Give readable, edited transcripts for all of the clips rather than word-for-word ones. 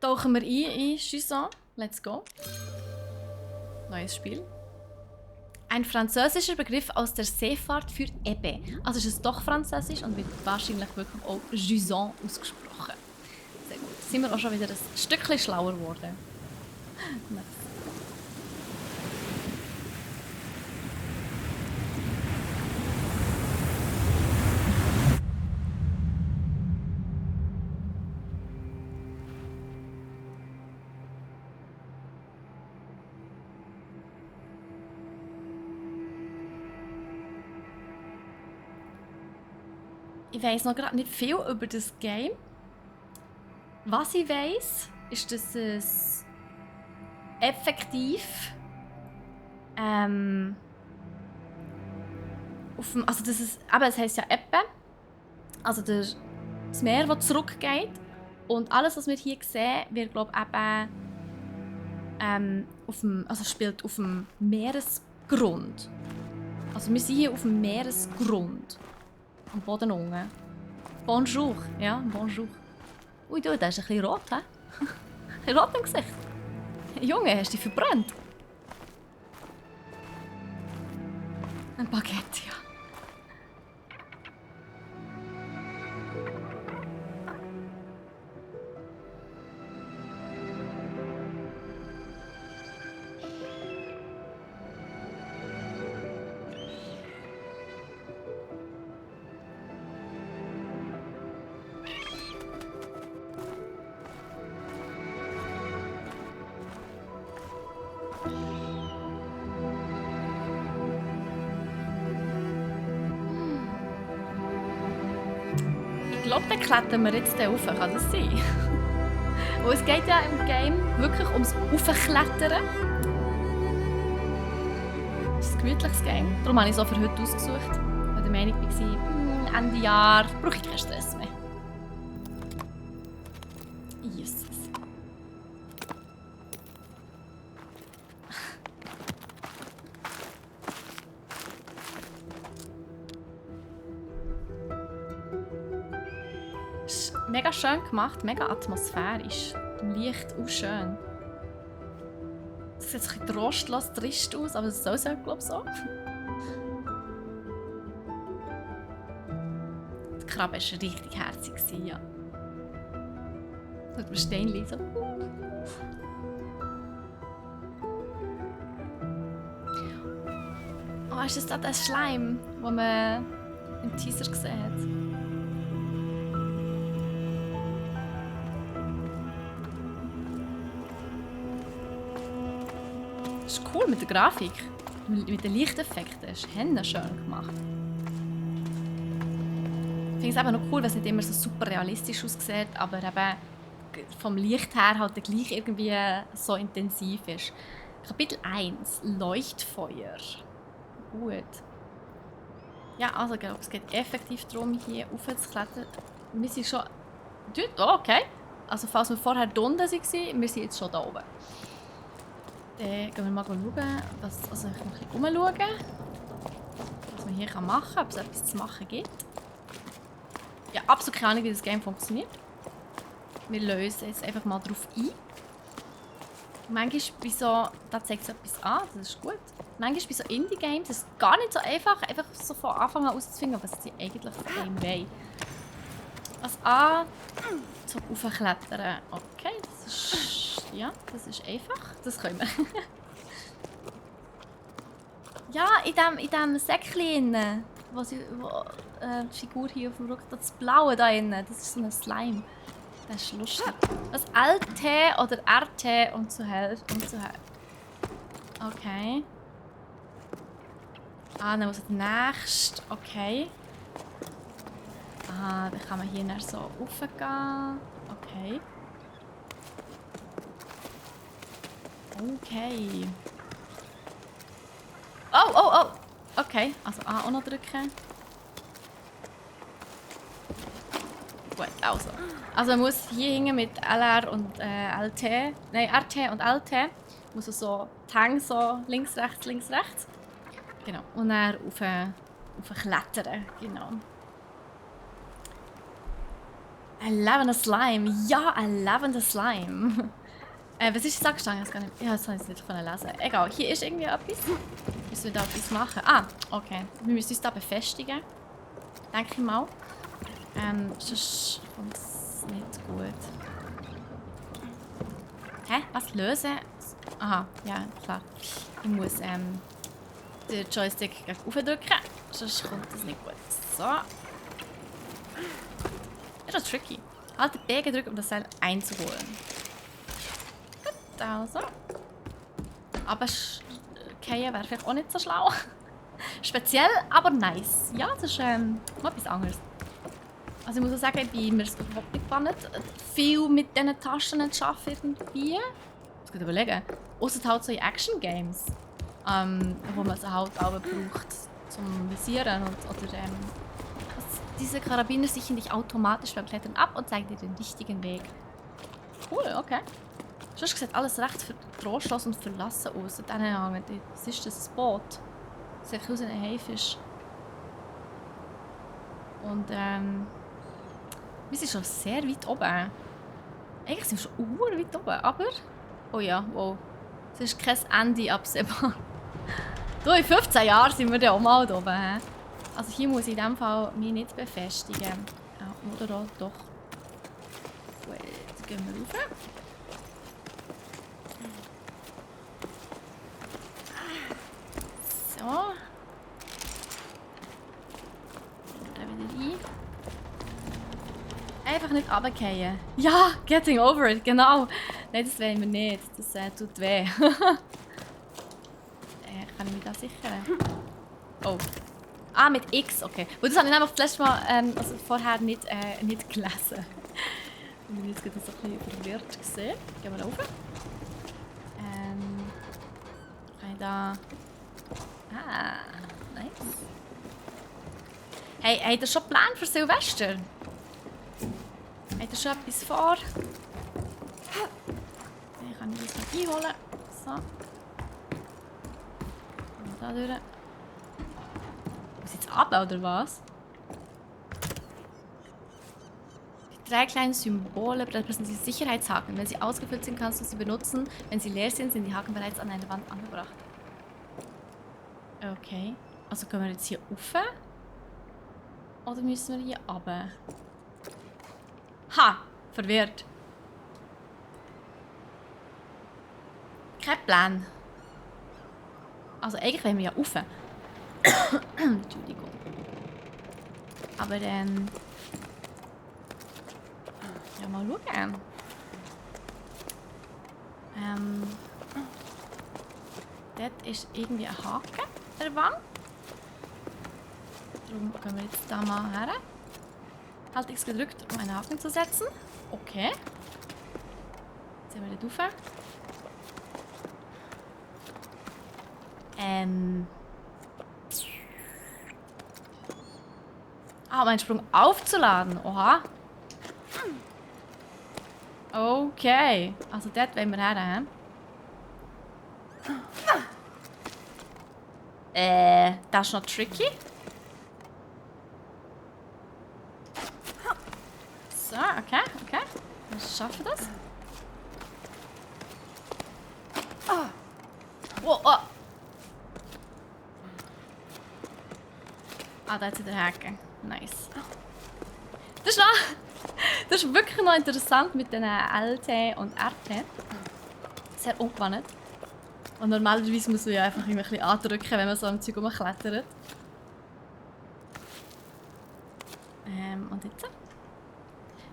Tauchen wir ein in Jusant. Let's go. Neues Spiel. Ein französischer Begriff aus der Seefahrt für Ebbe. Also ist es doch französisch und wird wahrscheinlich wirklich auch Jusant ausgesprochen. Sehr gut. Sind wir auch schon wieder ein Stückchen schlauer geworden. Nice. Ich weiss noch gerade nicht viel über das Game. Was ich weiss, ist, dass es effektiv also dass es, aber es heisst ja Ebbe, also das Meer, das zurückgeht, und alles, was wir hier sehen, wird, glaube ich, eben also spielt auf dem Meeresgrund. Also wir sind hier auf dem Meeresgrund. Am Boden unten. Bonjour. Ja, bonjour. Ui, du, der ist ein bisschen rot, hä? Ein bisschen rot im Gesicht. Junge, hast du dich verbrannt? Ein Baguette, ja. Ich glaube, dann klettern wir jetzt rauf. Kann das sein? Und es geht ja im Game wirklich ums Raufklettern. Das ist ein gemütliches Game. Darum habe ich es auch für heute ausgesucht. Weil ich der Meinung war, Ende Jahr brauche ich keinen Stress mehr. Jesus. Mega schön gemacht, mega atmosphärisch. Im Licht auch schön. Es sieht ein bisschen trostlos, trist aus, aber das soll es ja, glaube ich, so. Die Krabbe war richtig herzig, ja. Mit einem Steinchen so. Oh, ist das da der Schleim, den man im Teaser gesehen hat? Das ist cool mit der Grafik, mit den Lichteffekten. Das ist schön gemacht. Ich finde es eben noch cool, weil es nicht immer so super realistisch aussieht, aber eben vom Licht her halt gleich irgendwie so intensiv ist. Kapitel 1, Leuchtfeuer. Gut. Ja, also ich glaube, es geht effektiv darum, hier raufzuklettern. Wir sind schon... Oh, okay. Also falls wir vorher da unten waren, wir sind jetzt schon da oben. Dann gehen wir mal schauen, also ich kann ein bisschen umschauen, was man hier machen kann, ob es etwas zu machen gibt. Ja, absolut keine Ahnung, wie das Game funktioniert. Wir lösen jetzt einfach mal drauf ein. Manchmal bei so, da zeigt es etwas an, das ist gut. Manchmal bei so Indie-Games ist es gar nicht so einfach so von Anfang an auszufinden, was sie eigentlich von einem wollen. Also A, zum Aufklettern. Okay, das ist... Ja, das ist einfach. Das können wir. Ja, in dem Säckchen, wo die Figur hier auf dem Rücken, das Blaue da innen, das ist so ein Slime. Das ist lustig. Das LT oder RT und so her. Okay. Ah, dann muss der nächste. Okay. Ah, dann kann man hier nach so raufgehen. Okay. Okay. Oh! Okay, also A auch noch drücken. Gut, also. Also man muss hier hinten mit LR und LT, nein, RT und LT, muss so die Hänge so links, rechts. Genau. Und dann auf klettern, genau. Ein lebender Slime. Ja, ein lebender Slime. Was ist die Sackstange? Ja, das habe ich nicht lesen. Egal, hier ist irgendwie etwas. Müssen wir da etwas machen? Ah, okay. Wir müssen uns da befestigen. Denke ich mal. Sonst kommt es nicht gut. Hä? Was lösen? Aha, ja, klar. Ich muss den Joystick gleich aufdrücken. Sonst kommt das nicht gut. So. Ist das tricky. Halt den B gedrückt, um das Seil einzuholen. Gut, also. Aber Kehren wäre vielleicht auch nicht so schlau. Speziell, aber nice. Ja, das ist mal etwas anderes. Also ich muss auch sagen, ich bin mir überhaupt nicht gewohnt, viel mit diesen Taschen zu arbeiten irgendwie. Ich muss überlegen. Ausser halt so in Action-Games, wo man sie halt auch braucht zum Visieren oder diese Karabiner sichern dich automatisch beim Klettern ab und zeigen dir den richtigen Weg. Cool, okay. Sonst sieht alles recht trostlos und verlassen aus. Und dann was ist das? Ein Boot. Das sieht aus wie ein Haifisch. Und wir sind schon sehr weit oben. Eigentlich sind wir schon weit oben, aber... Oh ja, wow. Es ist kein Ende absehbar. Du, in 15 Jahren sind wir dann auch mal da oben. He? Also hier muss ich in diesem Fall mich nicht befestigen. Oder auch doch. Gut, jetzt gehen wir rauf. So. Da wieder rein. Einfach nicht runterfallen. Ja, getting over it, genau. Nein, das wollen wir nicht. Das tut weh. Kann ich mich da sichern? Oh. Ah, mit X, okay. Und das habe ich nämlich das letzte Mal also vorher nicht gelesen. Ich bin jetzt gerade so ein bisschen verwirrt gesehen. Gehen wir rauf. Kann ich da... Ah, nice. Hey, habt ihr schon Pläne für Silvester? Habt ihr schon etwas vor? Ich kann das noch einholen. So. Und da durch. Muss ich jetzt runter, oder was? Die 3 kleinen Symbole repräsentieren Sicherheitshaken. Wenn sie ausgefüllt sind, kannst du sie benutzen. Wenn sie leer sind, sind die Haken bereits an einer Wand angebracht. Okay. Also können wir jetzt hier rauf? Oder müssen wir hier runter? Ha! Verwirrt. Kein Plan. Also eigentlich wollen wir ja rauf. Entschuldigung. Aber dann... Ja, mal schauen. Dort ist irgendwie ein Haken an der Wand. Darum gehen wir jetzt da mal her. Halt X gedrückt, um einen Haken zu setzen. Okay. Jetzt sind wir da rauf. Ah, um einen Sprung aufzuladen. Oha. Okay. Also dort wollen wir her, das ist noch tricky. So, okay. Wir schaffen das. Oh. Ah, da hat sie den Haken. Nice. Das ist wirklich noch interessant mit den LT und RT. Sehr ungewohnt. Und normalerweise muss man ja einfach ein bisschen andrücken, wenn man so am Zeug rumklettert. Und jetzt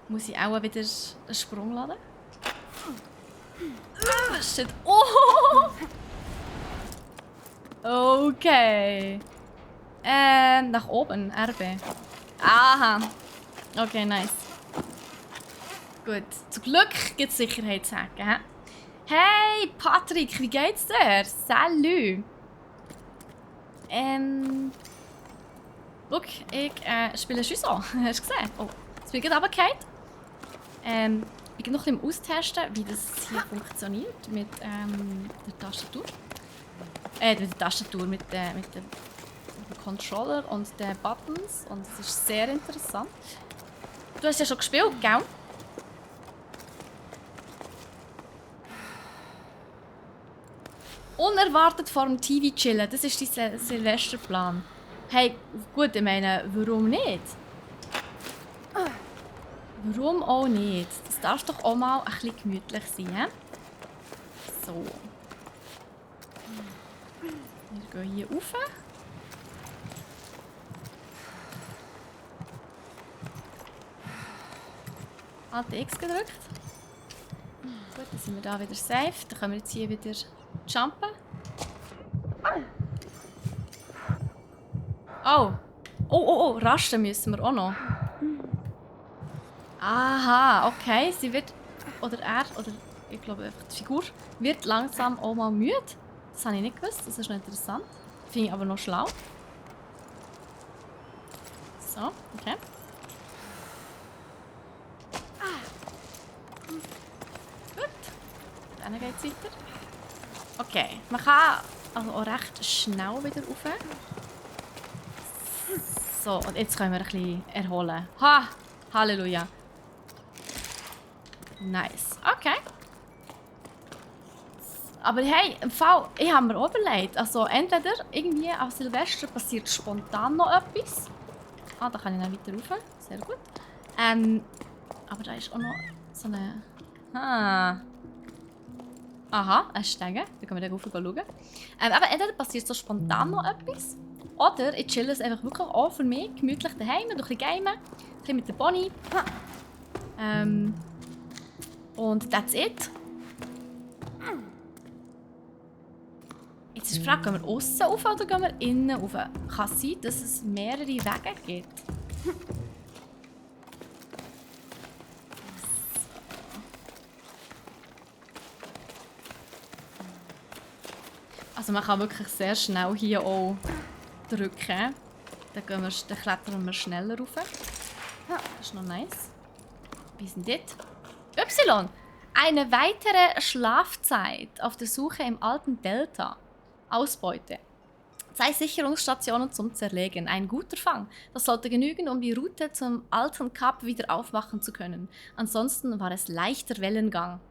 muss ich auch wieder einen Sprung laden. Shit. Oh! Okay. Nach oben, RB. Aha. Okay, nice. Gut. Zum Glück gibt es Sicherheitshaken. Hey, Patrick, wie geht's dir? Salut. Schau, ich spiele Schüssel. Hast du gesehen? Oh, jetzt bin ich gerade runtergefallen. Ich bin noch ein bisschen austesten, wie das hier funktioniert mit der Tastatur. Mit der Tastatur, mit dem Controller und den Buttons. Und es ist sehr interessant. Du hast ja schon gespielt, gell? Unerwartet vor dem TV chillen, das ist dein Silvesterplan. Hey, gut, ich meine, warum nicht? Warum auch nicht? Das darf doch auch mal ein bisschen gemütlich sein, he? So. Wir gehen hier rauf. Alt X gedrückt. Gut, dann sind wir da wieder safe. Dann können wir jetzt hier wieder jumpen. Oh. Oh, rasten müssen wir auch noch. Aha, okay. Sie wird, oder er, oder ich glaube einfach die Figur, wird langsam auch mal müde. Das habe ich nicht gewusst, das ist noch interessant. Finde ich aber noch schlau. So, okay. Gut. Dann geht es weiter. Okay, man kann also auch recht schnell wieder rauf. So, und jetzt können wir ein bisschen erholen. Ha! Halleluja. Nice. Okay. Aber hey, im Fall, ich habe mir auch überlegt, also entweder irgendwie an Silvester passiert spontan noch etwas. Ah, da kann ich dann weiter rauf. Sehr gut. Aber da ist auch noch so eine... Aha, ein Stege. Da können wir dann rauf schauen. Aber entweder passiert so spontan noch etwas. Oder ich chill es einfach wirklich auch für mich gemütlich daheim, ein bisschen gamen, ein bisschen mit der Bonnie. Und that's it. Jetzt ist die Frage, gehen wir aussen rauf oder gehen wir innen rauf? Kann es sein, dass es mehrere Wege gibt? Also man kann wirklich sehr schnell hier auch drücken. Dann klettern wir schneller rauf. Das ist noch nice. Wie ist denn das? Y. Eine weitere Schlafzeit auf der Suche im alten Delta. Ausbeute. 2 Sicherungsstationen zum Zerlegen. Ein guter Fang. Das sollte genügen, um die Route zum alten Kap wieder aufmachen zu können. Ansonsten war es leichter Wellengang.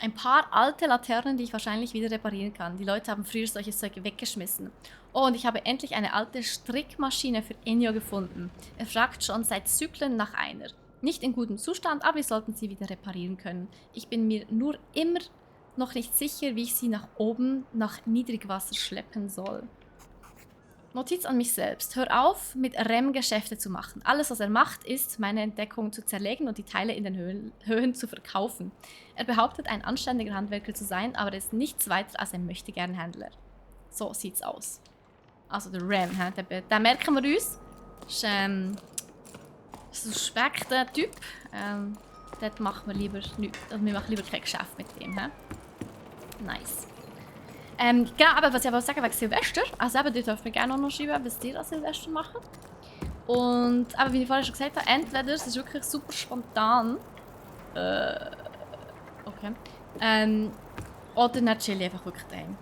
Ein paar alte Laternen, die ich wahrscheinlich wieder reparieren kann. Die Leute haben früher solches Zeug weggeschmissen. Oh, und ich habe endlich eine alte Strickmaschine für Ennio gefunden. Er fragt schon seit Zyklen nach einer. Nicht in gutem Zustand, aber wir sollten sie wieder reparieren können. Ich bin mir nur immer noch nicht sicher, wie ich sie nach oben, nach Niedrigwasser schleppen soll. Notiz an mich selbst. Hör auf, mit Rem Geschäfte zu machen. Alles, was er macht, ist, meine Entdeckung zu zerlegen und die Teile in den Höhen zu verkaufen. Er behauptet, ein anständiger Handwerker zu sein, aber er ist nichts weiter als ein Möchtegern-Händler. So sieht's aus. Also der Rem, den merken wir uns. Ist ein suspekter Typ. Dort machen wir lieber nichts. Also wir machen lieber kein Geschäft mit dem. Nice. Genau, aber was ich aber sagen wegen Silvester, also eben, ihr dürft mir gerne noch schreiben, was ihr an Silvester macht. Und aber wie ich vorher schon gesagt habe, entweder es ist wirklich super spontan. Okay. Oder dann chill ich einfach wirklich daheim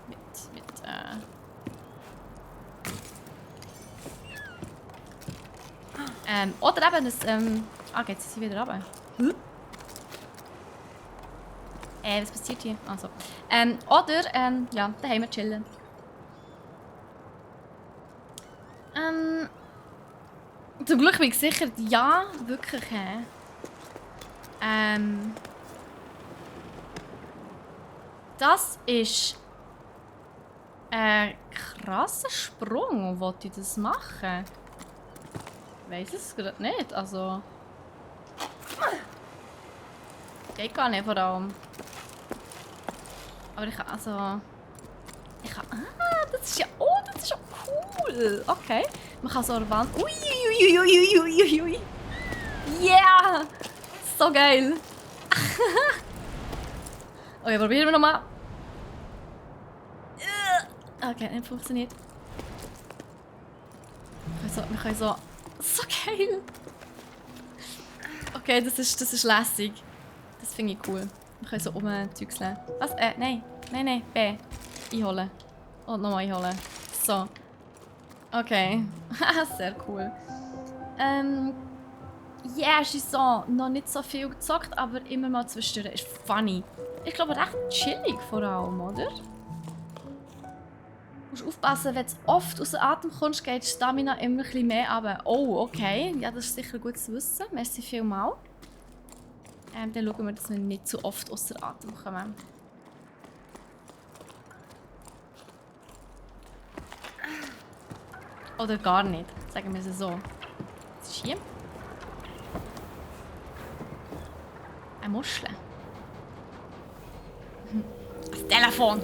oder eben das, geht sie wieder runter. Was passiert hier? Also. Oder, ja, daheim chillen. Zum Glück bin ich sicher, ja, wirklich, das ist ein krasser Sprung. Wollte ich das machen? Ich weiss es gerade nicht, also... Geht gar nicht, vor allem. Aber ich kann, also... Ich kann... Ah, das ist ja... Oh, das ist ja cool! Okay. Man kann so eine Wand... Ui. Yeah! So geil! Okay, probieren wir nochmal. Okay, nicht funktioniert. Wir können so... So geil! Okay, das ist lässig. Das finde ich cool. Wir können so Zeugs. Was? Nein. Nein. B. Einholen. Und nochmal einholen. So. Okay. Sehr cool. Yeah, Gisson. Noch nicht so viel gezockt, aber immer mal zwischendurch. Ist funny. Ich glaube, recht chillig vor allem, oder? Du musst aufpassen, wenn du oft aus dem Atem kommst, geht die Stamina immer ein bisschen mehr runter. Oh, okay. Ja, das ist sicher gut zu wissen. Merci vielmals. Dann schauen wir, dass wir nicht zu oft aus dem Atem kommen. Oder gar nicht, sagen wir es so. Was ist hier? Eine Muschel. Das Telefon!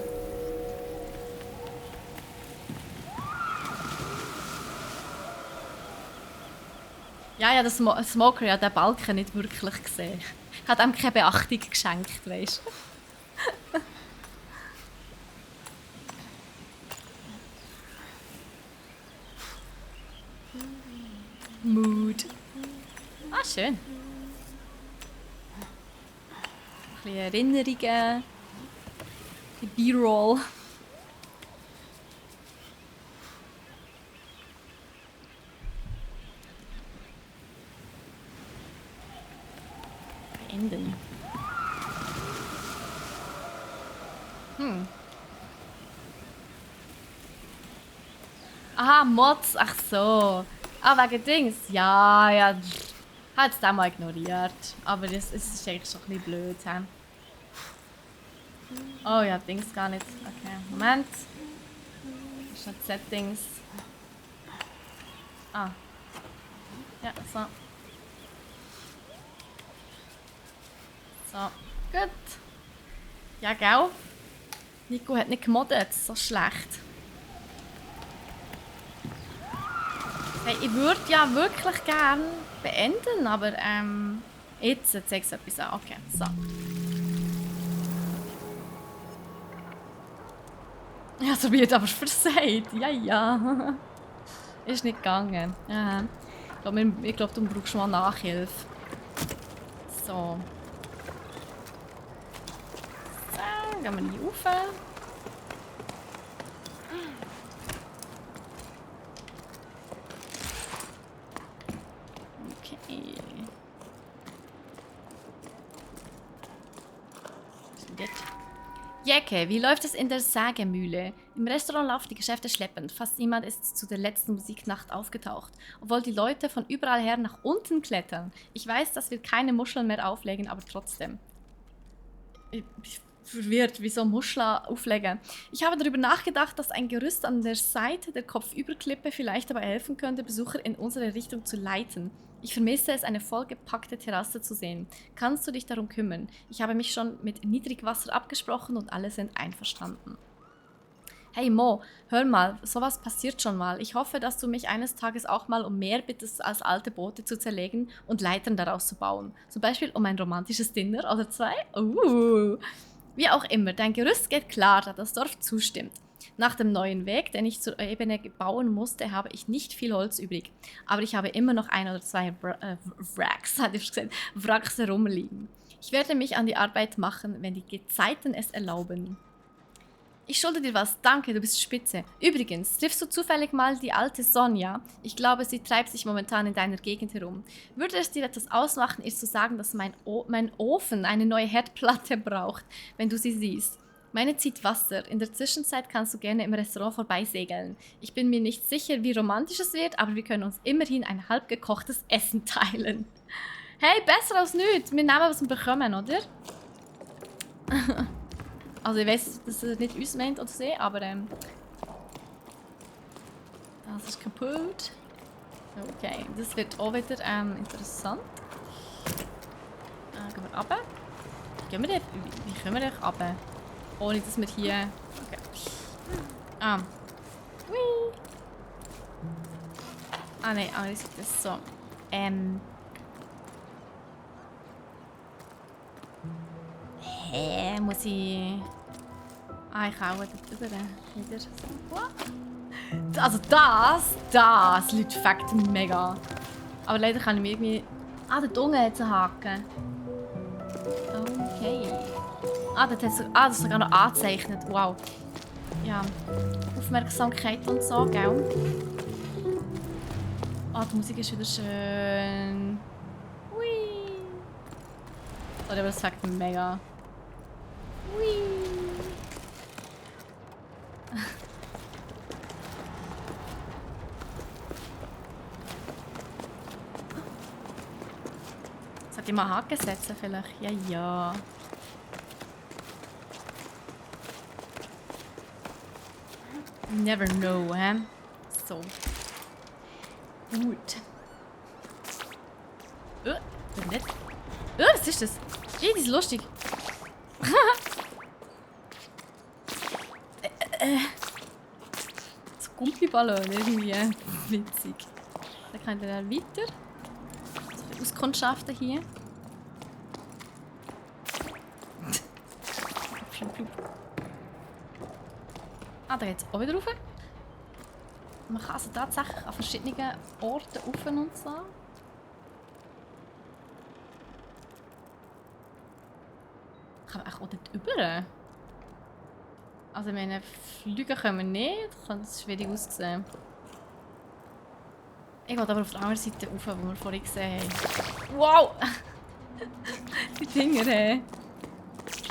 Ja, ja, der Smoker hat den Balken nicht wirklich gesehen. Hat ihm keine Beachtung geschenkt, weißt du? Mood. Ah, schön. Ein bisschen Erinnerungen. Ein bisschen B-Roll. Beenden. Aha, Mods. Ach so. Ah, wegen Dings. Ja, ja. Hat es den mal ignoriert. Aber das ist eigentlich schon ein bisschen blöd. He? Oh ja, Dings gar nicht. Okay, Moment. Das ist nicht Settings. Ah. Ja, so. So, gut. Ja, gell? Nico hat nicht gemoddet. So schlecht. Hey, ich würde ja wirklich gerne beenden, aber jetzt zeige ich etwas an. Okay, so. Ja, so wird aber versagt. Ja, ja. Ist nicht gegangen. Ja. Ich glaube, du brauchst mal Nachhilfe. So. So, gehen wir hier rauf. Okay. Was ist denn jetzt? Jacke, wie läuft es in der Sägemühle? Im Restaurant laufen die Geschäfte schleppend. Fast niemand ist zu der letzten Musiknacht aufgetaucht. Obwohl die Leute von überall her nach unten klettern. Ich weiß, dass wir keine Muscheln mehr auflegen, aber trotzdem. Ich bin verwirrt, wieso Muscheln auflegen? Ich habe darüber nachgedacht, dass ein Gerüst an der Seite der Kopfüberklippe vielleicht dabei helfen könnte, Besucher in unsere Richtung zu leiten. Ich vermisse es, eine vollgepackte Terrasse zu sehen. Kannst du dich darum kümmern? Ich habe mich schon mit Niedrigwasser abgesprochen und alle sind einverstanden. Hey Mo, hör mal, sowas passiert schon mal. Ich hoffe, dass du mich eines Tages auch mal um mehr bittest, als alte Boote zu zerlegen und Leitern daraus zu bauen. Zum Beispiel um ein romantisches Dinner oder zwei. Wie auch immer, dein Gerüst geht klar, da das Dorf zustimmt. Nach dem neuen Weg, den ich zur Ebene bauen musste, habe ich nicht viel Holz übrig. Aber ich habe immer noch ein oder zwei Wracks herumliegen. Ich werde mich an die Arbeit machen, wenn die Gezeiten es erlauben. Ich schulde dir was, danke, du bist spitze. Übrigens, triffst du zufällig mal die alte Sonja? Ich glaube, sie treibt sich momentan in deiner Gegend herum. Würde es dir etwas ausmachen, ihr zu sagen, dass mein Ofen eine neue Herdplatte braucht, wenn du sie siehst? Meine zieht Wasser. In der Zwischenzeit kannst du gerne im Restaurant vorbeisegeln. Ich bin mir nicht sicher, wie romantisch es wird, aber wir können uns immerhin ein halb gekochtes Essen teilen. Hey, besser als nichts. Wir nehmen, was wir bekommen, oder? Also ich weiß, dass er nicht uns meint oder so, aber das ist kaputt. Okay, das wird auch wieder interessant. Gehen wir runter. Wie können wir denn runter? Ohne dass wir hier... Okay. Hui. Nein, andere Seite ist so. Muss ich... ich hau da drüber. Wieder so. Also das liegt fakt mega. Aber leider kann ich mir irgendwie... der Dunge hat einen Haken. Okay. Das ist sogar noch angezeichnet. Wow. Ja. Aufmerksamkeit und so, gell? Die Musik ist wieder schön. Sorry, aber das sagt mega. Hui. Sollte ich mal Haken setzen vielleicht? Ja, ja. Never know, hä? So. Gut. Nicht. Was ist das? Das ist lustig. So Gummiballon irgendwie. Witzig. Dann kann ich dann weiter. So Auskundschaften hier. Ah, da geht es auch wieder rauf. Man kann also tatsächlich an verschiedenen Orten rauf und so. Kann man auch dort rüber? Also ich meine, fliegen können wir nicht. Das könnte schwierig aussehen. Ich will aber auf der anderen Seite rauf, wo wir vorhin gesehen haben. Wow! Die Dinger, hey.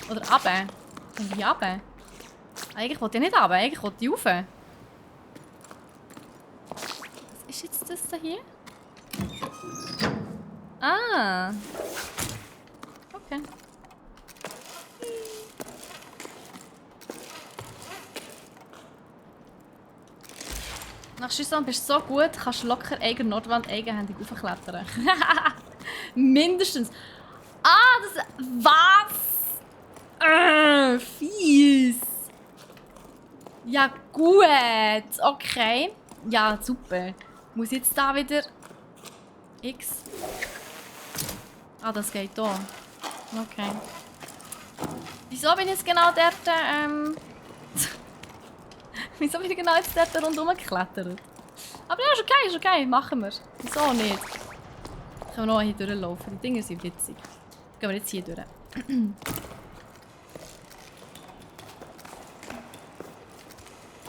Oder runter. Und wie runter? Eigentlich wollte ich nicht runter, eigentlich wollte ich rauf. Was ist jetzt das da hier? Ah! Okay. Nach Schüssel bist du so gut, kannst du locker eigene Nordwand eigenhändig aufklettern. Mindestens. Ah, das... Was? Fies. Ja, gut. Okay. Ja, super. Muss jetzt da wieder... X. Ah, das geht da. Okay. Wieso bin ich jetzt genau dort, Wieso bin ich genau jetzt dort rundherum geklettert? Aber ja, ist okay, machen wir. Wieso nicht? Können wir noch hier durchlaufen. Die Dinger sind witzig. Gehen wir jetzt hier durch.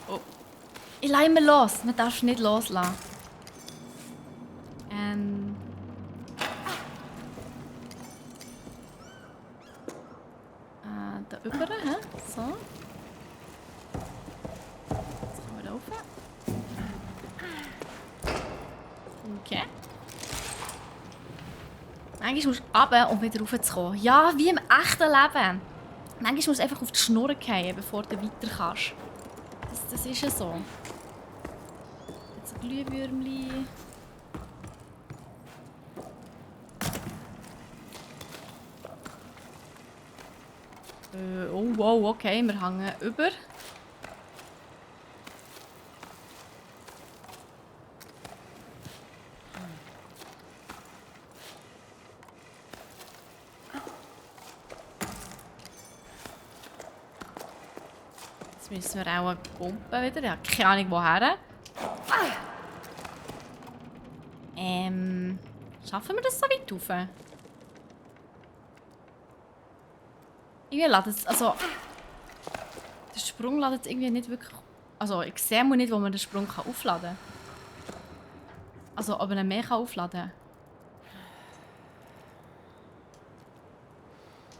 Oh. Ich lasse ihn los. Man darf nicht loslassen. Da rüber, hä? So. Okay. Manchmal musst du runter, um wieder raufzukommen. Ja, wie im echten Leben. Manchmal musst du einfach auf die Schnur fallen, bevor du weiter kannst. Das ist ja so. Jetzt ein Glühwürmchen. Oh wow, okay, wir hängen über. Jetzt müssen wir auch pumpen wieder. Ich habe keine Ahnung woher. Schaffen wir das so weit rauf? Irgendwie ladet es, also... Der Sprung ladet irgendwie nicht wirklich... Also ich sehe mal nicht, wo man den Sprung aufladen kann. Also ob man ihn mehr aufladen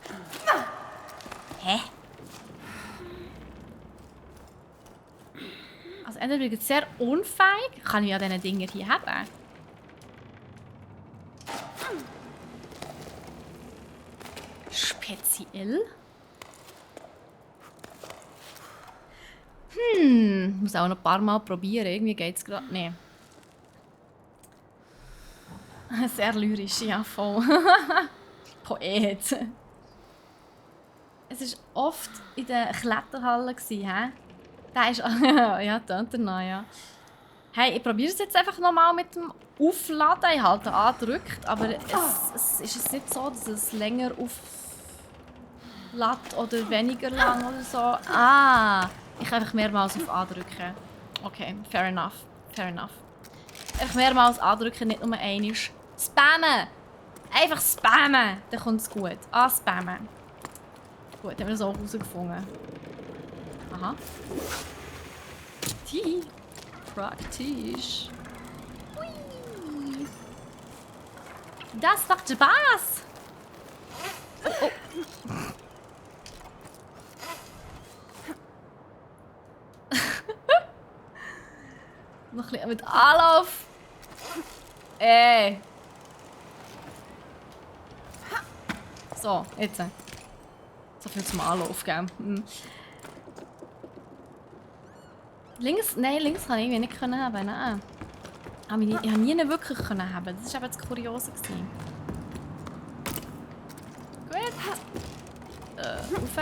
kann. Hä? Also entweder bin ich jetzt sehr unfähig, kann ich ja diese Dinger hier haben. Speziell. Muss auch noch ein paar Mal probieren. Irgendwie geht es gerade. Nee. Sehr lyrisch, ja, voll. Poet. Es war oft in den Kletterhallen, hä? Der ist... ja, tönt er noch, ja. Hey, ich probiere es jetzt einfach nochmal mit dem Aufladen. Ich halte angedrückt, aber es ist jetzt nicht so, dass es länger auflädt oder weniger lang oder so. Ah, ich kann einfach mehrmals auf andrücken. Okay, fair enough. Fair enough. Einfach mehrmals andrücken, nicht nur einmal. Spammen! Einfach spammen! Dann kommt es gut. Spammen. Gut, haben wir das auch herausgefunden. Aha. Praktisch. Hui. Das macht Spaß! Oh. Noch ein bisschen mit Anlauf. Ey. So, jetzt. So viel zum Anlauf, gell? Links? Nein, links kann ich irgendwie nicht haben. Nein. Ich habe nie wirklich haben. Das war eben das Kuriose. Gut. Rauf.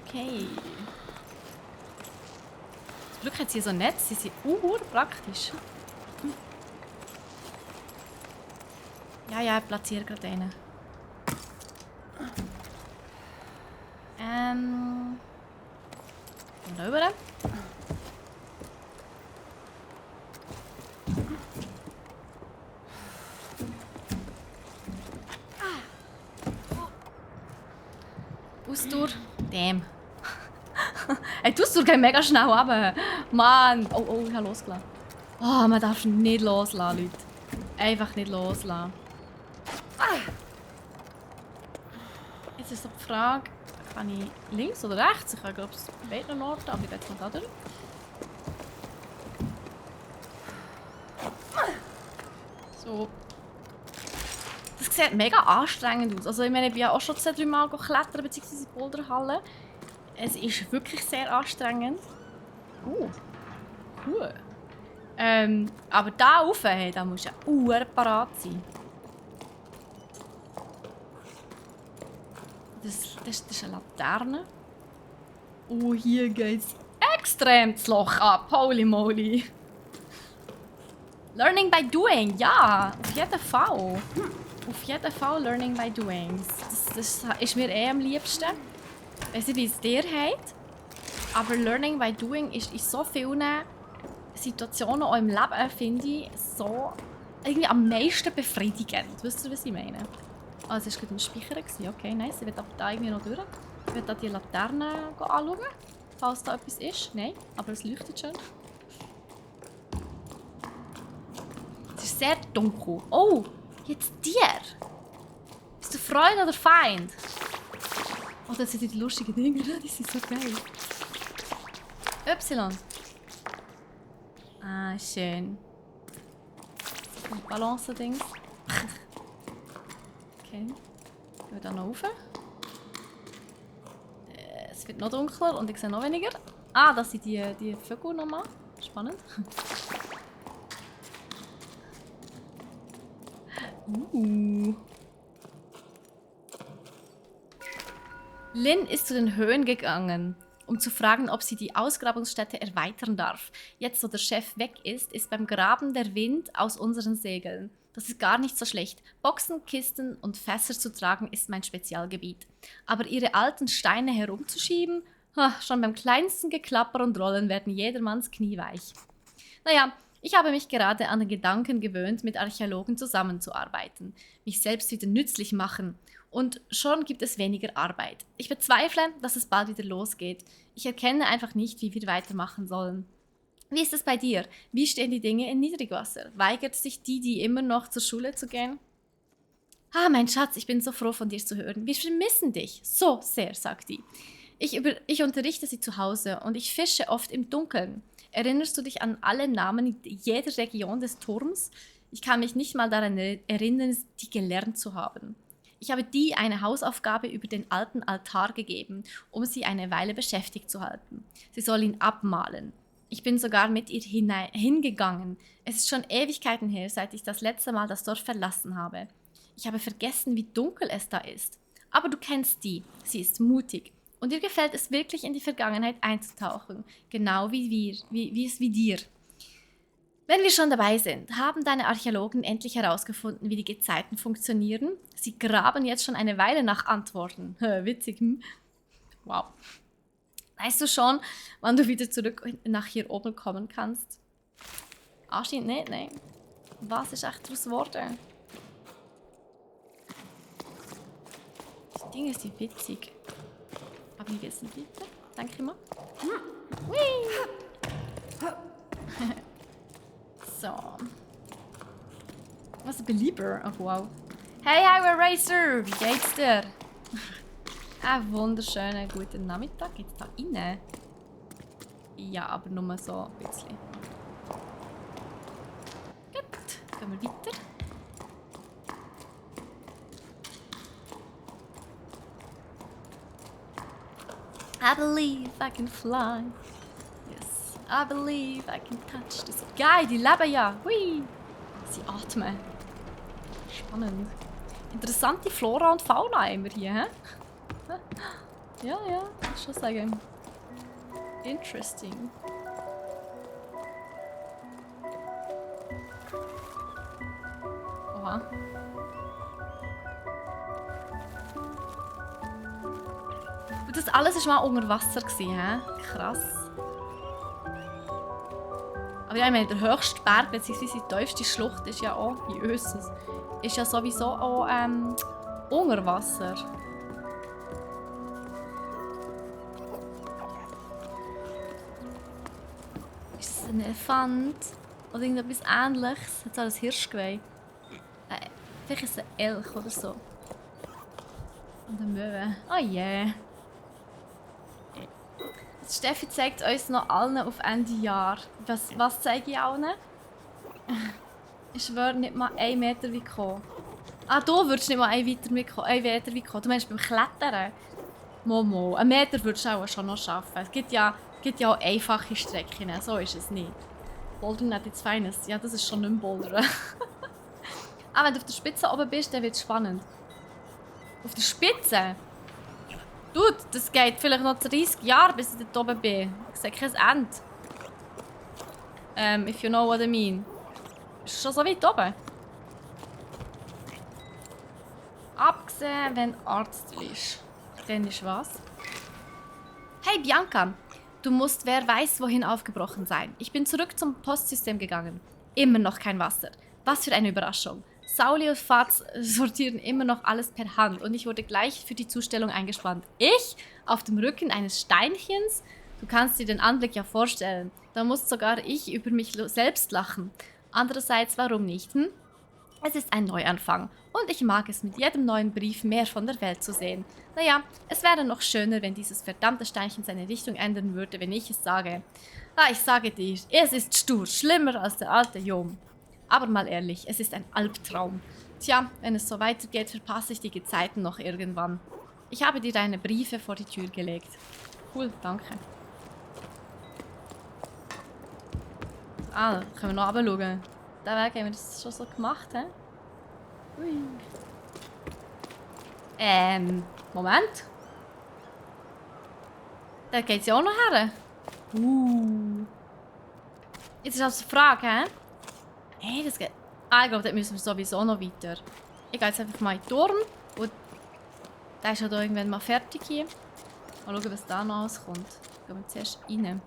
Okay. Zum Glück hat sie so ein Netz. Sie sind praktisch. Ja, ich platziere gerade einen. Und da rüber. Ausdauer. Damn. Hey, die Ausdauer geht mega schnell runter. Mann. Oh, ich habe losgelassen. Oh, man darf nicht loslassen, Leute. Einfach nicht loslassen. Jetzt ist so die Frage, kann ich links oder rechts? Ich kann, glaube ich, beiden Orten, aber ich gehe jetzt mal da durch. So. Das sieht mega anstrengend aus. Also ich meine, ich bin ja auch schon 2-3 Mal klettern, beziehungsweise in Boulderhalle. Es ist wirklich sehr anstrengend. Cool. Aber da rauf, hey, da musst du ja parat sein. Das ist eine Laterne. Oh, hier geht's extrem das Loch ab. Holy moly. Learning by doing, ja, auf jeden Fall. Auf jeden Fall Learning by doing. Das ist mir am liebsten. Ich weiß nicht, wie es dir hat. Aber Learning by doing ist in so vielen Situationen auch im Leben, finde ich, so irgendwie am meisten befriedigend. Wisst ihr, was ich meine? Ah, es war gerade ein Speicher. Okay, nice. Ich will aber da irgendwie noch durch. Ich will da die Laterne anschauen, falls da etwas ist. Nein, aber es leuchtet schon. Es ist sehr dunkel. Oh, jetzt dir. Bist du Freund oder Feind? Oh, das sind die lustigen Dinge. Die sind so geil. Y. Ah, schön. Ein Balance-Dings. Okay. Gehen wir da noch rauf. Es wird noch dunkler und ich sehe noch weniger. Ah, das sind die Vögel nochmal. Spannend. Lynn ist zu den Höhen gegangen, um zu fragen, ob sie die Ausgrabungsstätte erweitern darf. Jetzt, wo der Chef weg ist beim Graben der Wind aus unseren Segeln. Das ist gar nicht so schlecht. Boxen, Kisten und Fässer zu tragen ist mein Spezialgebiet. Aber ihre alten Steine herumzuschieben? Schon beim kleinsten Geklapper und Rollen werden jedermanns Knie weich. Naja, ich habe mich gerade an den Gedanken gewöhnt, mit Archäologen zusammenzuarbeiten, mich selbst wieder nützlich machen. Und schon gibt es weniger Arbeit. Ich bezweifle, dass es bald wieder losgeht. Ich erkenne einfach nicht, wie wir weitermachen sollen. Wie ist es bei dir? Wie stehen die Dinge in Niedrigwasser? Weigert sich die immer noch zur Schule zu gehen? Ah, mein Schatz, ich bin so froh, von dir zu hören. Wir vermissen dich so sehr, sagt die. Ich unterrichte sie zu Hause und ich fische oft im Dunkeln. Erinnerst du dich an alle Namen in jeder Region des Turms? Ich kann mich nicht mal daran erinnern, die gelernt zu haben. Ich habe die eine Hausaufgabe über den alten Altar gegeben, um sie eine Weile beschäftigt zu halten. Sie soll ihn abmalen. Ich bin sogar mit ihr hingegangen. Es ist schon Ewigkeiten her, seit ich das letzte Mal das Dorf verlassen habe. Ich habe vergessen, wie dunkel es da ist. Aber du kennst die. Sie ist mutig. Und ihr gefällt es wirklich, in die Vergangenheit einzutauchen. Genau wie es dir. Wenn wir schon dabei sind, haben deine Archäologen endlich herausgefunden, wie die Gezeiten funktionieren. Sie graben jetzt schon eine Weile nach Antworten. Witzig, hm? Wow. Weißt du schon, wann du wieder zurück nach hier oben kommen kannst? Anscheinend nicht, nein. Was ist echt daraus geworden? Dinge sind witzig. Aber wie geht's nicht weiter? Denke ich mal. Hui! So. Was ein Belieber. Oh, wow. Hey, Highway Racer! Wie geht's dir? Einen wunderschönen guten Nachmittag. Geht's da rein? Ja, aber nur so ein bisschen. Gut, gehen wir weiter. I believe I can fly. Yes, I believe I can touch this. Geil, die leben ja. Hui. Sie atmen. Spannend. Interessante Flora und Fauna haben wir hier, hä? Ja, muss schon sagen. Interesting. Oha. Und das alles war mal unter Wasser, hä? Krass. Aber ja, ich meine, der höchste Berg bzw. die tiefste Schlucht ist ja auch, wie Össes, ist ja sowieso auch unter Wasser. Ist es ein Elefant? Oder irgendetwas Ähnliches? Hat so ein Hirschgeweih? Vielleicht ist es ein Elch oder so. Und eine Möwe. Oh yeah. Steffi zeigt uns noch allen auf Ende Jahr. Was zeige ich allen? Ich schwöre, nicht mal 1 Meter weit kommen. Ah, du würdest nicht mal 1 Meter weit kommen. Du meinst beim Klettern? Momo, 1 Meter würdest du auch schon noch schaffen. Es gibt ja auch einfache Strecken, so ist es nicht. Bouldern hat jetzt Feines. Ja, das ist schon nicht mehr Bouldern. Ah, wenn du auf der Spitze oben bist, dann wird es spannend. Auf der Spitze? Dude, das geht vielleicht noch 30 Jahre, bis ich dort oben bin. Ich sehe kein Ende. If you know what I mean. Ist schon so weit oben? Abgesehen, wenn Arzt ist. Dann ist was? Hey Bianca, du musst wer weiß wohin aufgebrochen sein. Ich bin zurück zum Postsystem gegangen. Immer noch kein Wasser. Was für eine Überraschung. Sauli und Fats sortieren immer noch alles per Hand und ich wurde gleich für die Zustellung eingespannt. Ich? Auf dem Rücken eines Steinchens? Du kannst dir den Anblick ja vorstellen. Da muss sogar ich über mich selbst lachen. Andererseits, warum nicht? Hm? Es ist ein Neuanfang und ich mag es, mit jedem neuen Brief mehr von der Welt zu sehen. Naja, es wäre noch schöner, wenn dieses verdammte Steinchen seine Richtung ändern würde, wenn ich es sage. Ah, ich sage dir, es ist stur, schlimmer als der alte Jom. Aber mal ehrlich, es ist ein Albtraum. Tja, wenn es so weitergeht, verpasse ich die Gezeiten noch irgendwann. Ich habe dir deine Briefe vor die Tür gelegt. Cool, danke. Ah, können wir noch runterschauen. Den Weg haben wir das schon so gemacht, hä? Ui. Moment. Da geht's ja auch noch her. Jetzt ist also die Frage, hä? Hey, das geht. Ah, ich glaube, dort müssen wir sowieso noch weiter. Ich gehe jetzt einfach mal in den Turm. Und der ist ja da irgendwann mal fertig hier. Mal schauen, was da noch alles kommt. Gehen wir zuerst rein.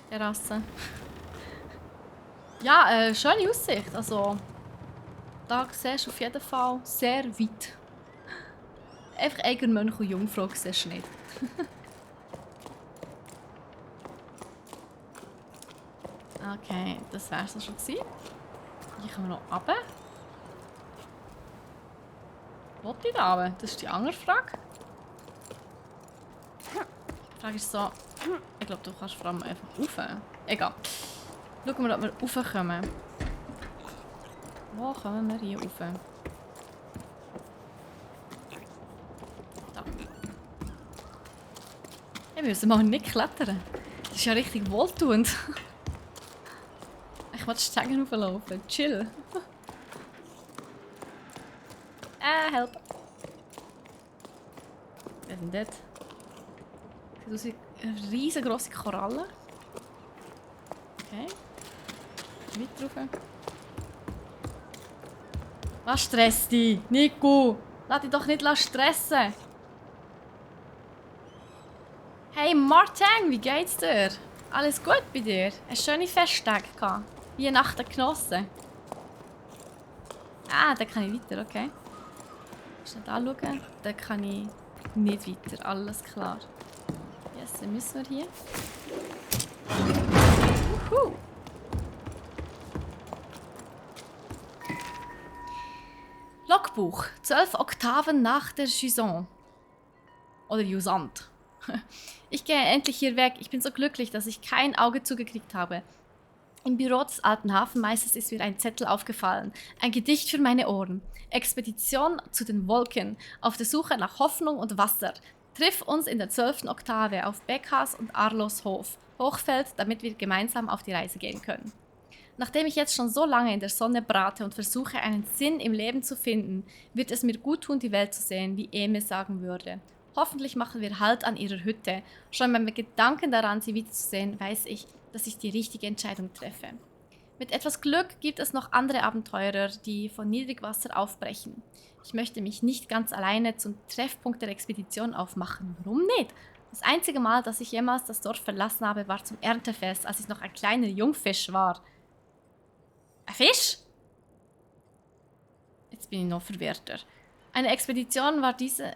Terrasse. Ja, schöne Aussicht. Also, da siehst du auf jeden Fall sehr weit. Einfach Eigenmönch und Jungfrau siehst du nicht. Okay, das wär's auch schon gewesen. Hier kommen wir noch runter. Wo ich da runter? Das ist die andere Frage. Die Frage ist so... Ich glaube, du kannst vor allem einfach rauf. Egal. Schauen wir, ob wir raufkommen. Wo kommen wir hier rauf? Da. Wir müssen mal nicht klettern. Das ist ja richtig wohltuend. Ich will die Stegen rauflaufen. Chill. Help. Was ist denn das? Sieht aus wie eine riesengroße Koralle. Okay. Weiter rauf. Was stresst dich? Nico! Lass dich doch nicht stressen! Hey Martin, wie geht's dir? Alles gut bei dir? Hast du schöne Festtage gehabt? Weihnachten genossen? Ah, da kann ich weiter, okay. Schnell anschauen. Da kann ich nicht weiter, alles klar. Yes, dann müssen wir hier. Wuhu. Logbuch. 12 Oktaven nach der Jusant. Oder Jusant. Ich gehe endlich hier weg. Ich bin so glücklich, dass ich kein Auge zugekriegt habe. Im Büro des alten Hafenmeisters ist mir ein Zettel aufgefallen. Ein Gedicht für meine Ohren. Expedition zu den Wolken. Auf der Suche nach Hoffnung und Wasser. Triff uns in der 12. Oktave auf Beckas und Arlos Hof. Hochfeld, damit wir gemeinsam auf die Reise gehen können. Nachdem ich jetzt schon so lange in der Sonne brate und versuche, einen Sinn im Leben zu finden, wird es mir gut tun, die Welt zu sehen, wie Eme sagen würde. Hoffentlich machen wir Halt an ihrer Hütte. Schon beim Gedanken daran, sie wiederzusehen, weiß ich, dass ich die richtige Entscheidung treffe. Mit etwas Glück gibt es noch andere Abenteurer, die von Niedrigwasser aufbrechen. Ich möchte mich nicht ganz alleine zum Treffpunkt der Expedition aufmachen. Warum nicht? Das einzige Mal, dass ich jemals das Dorf verlassen habe, war zum Erntefest, als ich noch ein kleiner Jungfisch war. Ein Fisch? Jetzt bin ich noch verwirrter. Eine Expedition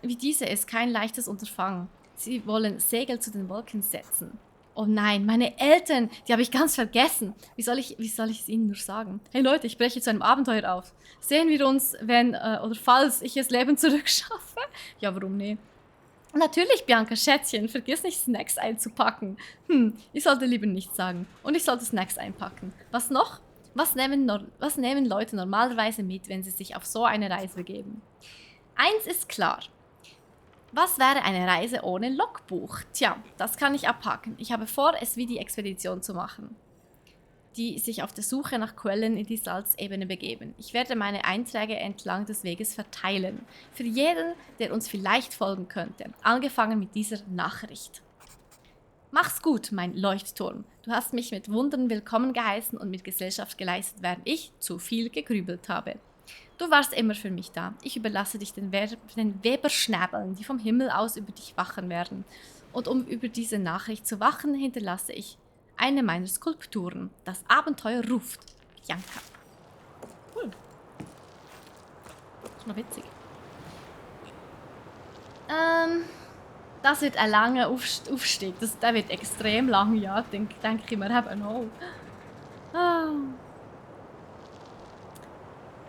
wie diese ist kein leichtes Unterfangen. Sie wollen Segel zu den Wolken setzen. Oh nein, meine Eltern, die habe ich ganz vergessen. Wie soll ich es ihnen nur sagen? Hey Leute, ich breche zu einem Abenteuer auf. Sehen wir uns, wenn oder falls ich das Leben zurückschaffe? Ja, warum nicht? Natürlich, Bianca, Schätzchen, vergiss nicht, Snacks einzupacken. Ich sollte lieber nichts sagen. Und ich sollte Snacks einpacken. Was noch? Was nehmen Leute normalerweise mit, wenn sie sich auf so eine Reise begeben? Eins ist klar. Was wäre eine Reise ohne Logbuch? Tja, das kann ich abhaken. Ich habe vor, es wie die Expedition zu machen, die sich auf der Suche nach Quellen in die Salzebene begeben. Ich werde meine Einträge entlang des Weges verteilen. Für jeden, der uns vielleicht folgen könnte. Angefangen mit dieser Nachricht. Mach's gut, mein Leuchtturm. Du hast mich mit Wundern willkommen geheißen und mit Gesellschaft geleistet, während ich zu viel gegrübelt habe. Du warst immer für mich da. Ich überlasse dich den Weberschnäbeln, die vom Himmel aus über dich wachen werden. Und um über diese Nachricht zu wachen, hinterlasse ich eine meiner Skulpturen. Das Abenteuer ruft. Bianca. Cool. Ist noch witzig. Das wird ein langer Aufstieg. Der wird extrem lang, ja. Denke ich mir eben auch.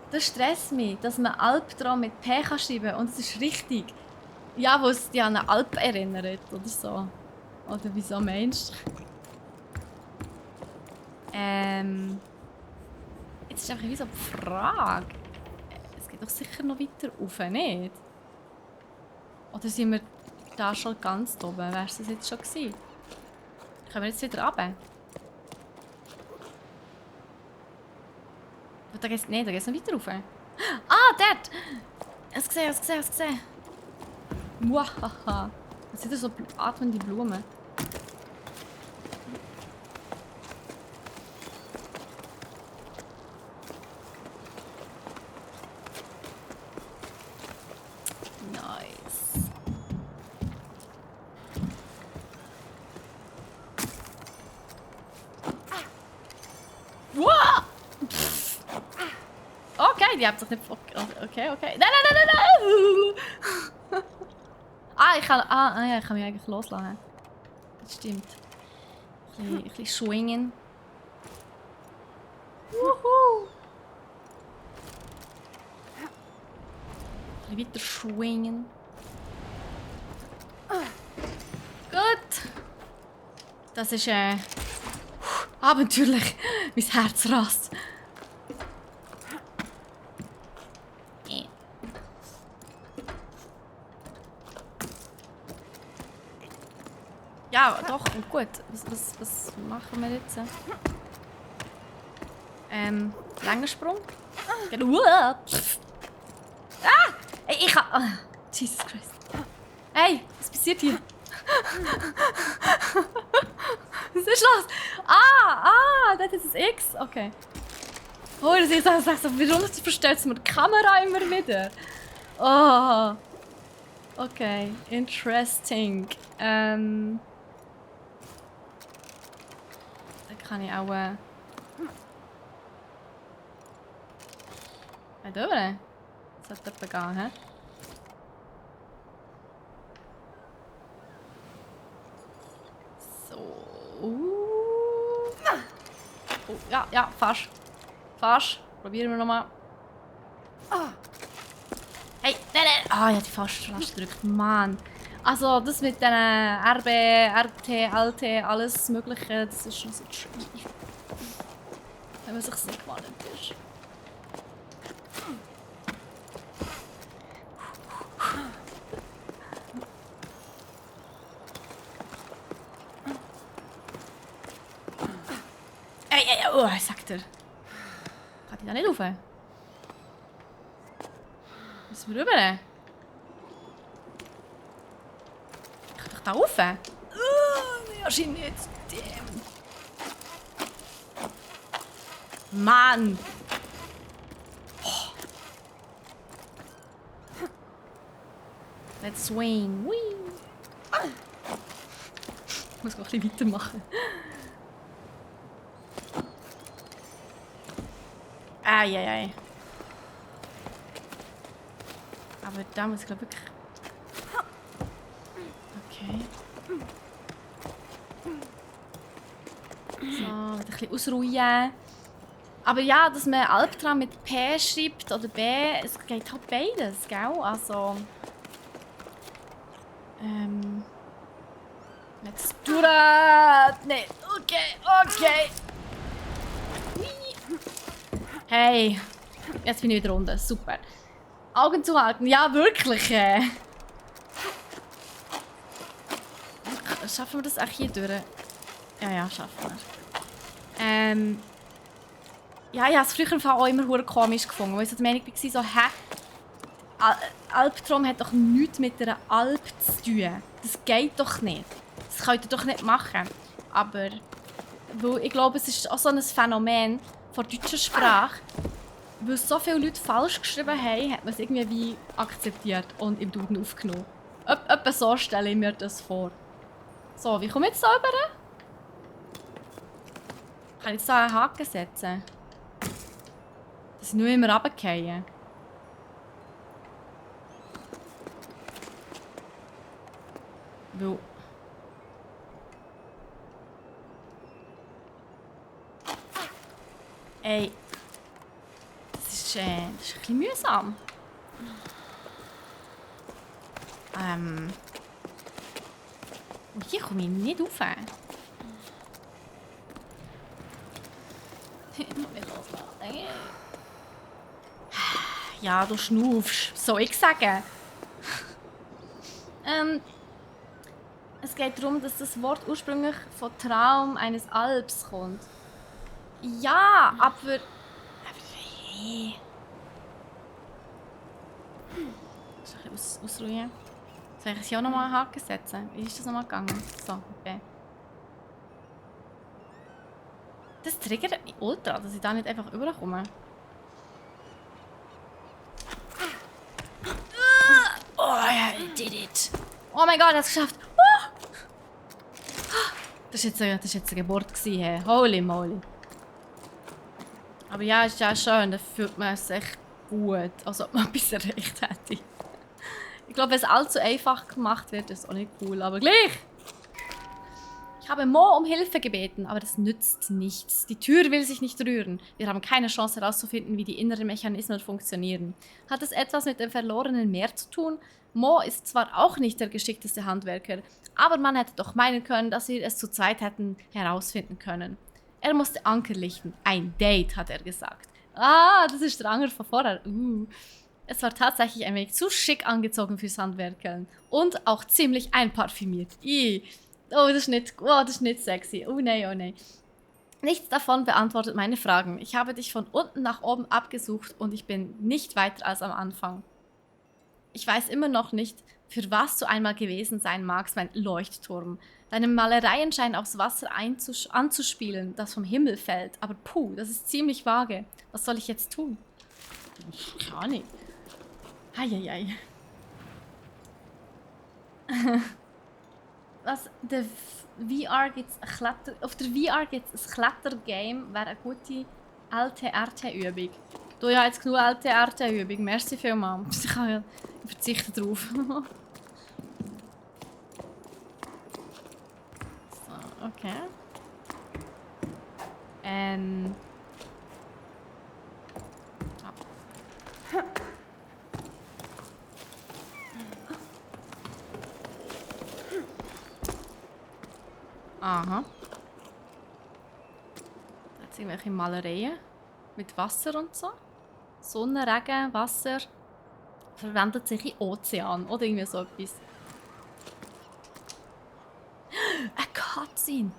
Das stresst mich, dass man Albtraum mit P kann schreiben und es ist richtig. Ja, wo es dich an eine Alp erinnert oder so. Oder wieso meinst du? Jetzt ist einfach wie so die Frage. Es geht doch sicher noch weiter rauf, nicht? Oder sind wir da schon ganz oben? Wäre es das jetzt schon gewesen? Können wir jetzt wieder runter? Da geht's nicht, da geht's noch weiter rauf. Ah, dort! Ich habe es gesehen. Muahaha. Das sind so atmende Blumen. Nice. Wow! Okay, die habt sich nicht... Okay. Nein! Ich kann mich eigentlich loslassen. Das stimmt. Ein bisschen schwingen. Wuhu! Ein bisschen weiter schwingen. Gut. Das ist abenteuerlich. Mein Herz rast. Ja, doch, gut. Was machen wir jetzt? Langer Sprung. Ah! Ich kann... Jesus Christ. Hey, was passiert hier? Was ist los? Das ist das X. Okay. Oh, das ist so, warum verstellt mir die Kamera immer wieder? Oh. Okay, interesting. Da kann ich auch Geht rüber. Das sollte jemand gehen, hä? So. Oh, ja, ja, fast. Fast. Probieren wir nochmal. Hey, nein, nein. Ah, ich habe die fast gedrückt. Mann. Also, das mit den RB, RT, LT, alles Mögliche, das ist schon so tricky. Wenn man sich nicht gewohnt ist. Ey, oh, sagt er. Kann ich da nicht rauf? Müssen wir rüber? Kann ich da rauf? Nee, wahrscheinlich nicht. Damn. Mann! Oh. Let's swing. Whee. Ich muss noch ein bisschen weitermachen. Eieiei. Aber da muss ich glaube wirklich... Okay. So, ein bisschen ausruhen. Aber ja, dass man Albtraum mit P schreibt oder B, es geht halt beides, gell? Also... Let's do that! Nee, okay, okay. Hey, jetzt bin ich wieder runter, super. Augen zu halten, ja wirklich. Schaffen wir das auch hier durch? Ja, schaffen wir. Ja, ich habe es früher auch immer hure komisch gefunden, weil ich so der Meinung war, so, Albtraum hat doch nichts mit einer Alp zu tun. Das geht doch nicht. Das könnt ihr doch nicht machen. Aber weil ich glaube, es ist auch so ein Phänomen von deutscher Sprache. Weil so viele Leute falsch geschrieben haben, hat man es irgendwie wie akzeptiert und im Duden aufgenommen. Etwa so stelle ich mir das vor. So, wie komme ich jetzt da rüber? Kann ich jetzt da einen Haken setzen? Dass ich nur immer runterfallen. Weil... Ey... Das ist ein bisschen mühsam. Und hier komme ich nicht rauf. Ja, du schnaufst. Soll ich sagen? Es geht darum, dass das Wort ursprünglich von Traum eines Alps kommt. Ja, aber hey. Soll ich ausruhen? Soll ich hier auch nochmal einen Haken setzen? Wie ist das nochmal gegangen? So, okay. Das triggert mich ultra, dass ich da nicht einfach rüberkomme. Oh ja, I did it. Oh mein Gott, er hat es geschafft. Das war jetzt eine Geburt. Hey. Holy moly. Aber ja, ist ja schön, da fühlt man sich gut, als ob man etwas erreicht hätte. Ich glaube, wenn es allzu einfach gemacht wird, ist es auch nicht cool, aber gleich! Ich habe Mo um Hilfe gebeten, aber das nützt nichts. Die Tür will sich nicht rühren. Wir haben keine Chance herauszufinden, wie die inneren Mechanismen funktionieren. Hat es etwas mit dem verlorenen Meer zu tun? Mo ist zwar auch nicht der geschickteste Handwerker, aber man hätte doch meinen können, dass wir es zu zweit hätten herausfinden können. Er musste Anker lichten. Ein Date, hat er gesagt. Ah, das ist der Anger von vorher. Es war tatsächlich ein wenig zu schick angezogen fürs Handwerkeln. Und auch ziemlich einparfümiert. Oh, das ist nicht sexy. Oh nein. Nichts davon beantwortet meine Fragen. Ich habe dich von unten nach oben abgesucht und ich bin nicht weiter als am Anfang. Ich weiß immer noch nicht, für was du einmal gewesen sein magst, mein Leuchtturm. Deine Malereien scheinen aufs Wasser anzuspielen, das vom Himmel fällt. Aber puh, das ist ziemlich vage. Was soll ich jetzt tun? Keine Ahnung. Eieiei. Was? Der VR gibt's auf der VR gibt es ein Klettergame, wäre eine gute alte RT-Übung. Du ja jetzt genug LTRT-Übung. Merci vielmals. Ich verzichte drauf. So, okay. Aha. Da hat es irgendwelche Malereien mit Wasser und so. Sonne, Regen, Wasser. Verwendet sich in Ozean oder irgendwie so etwas. Eine Cutscene!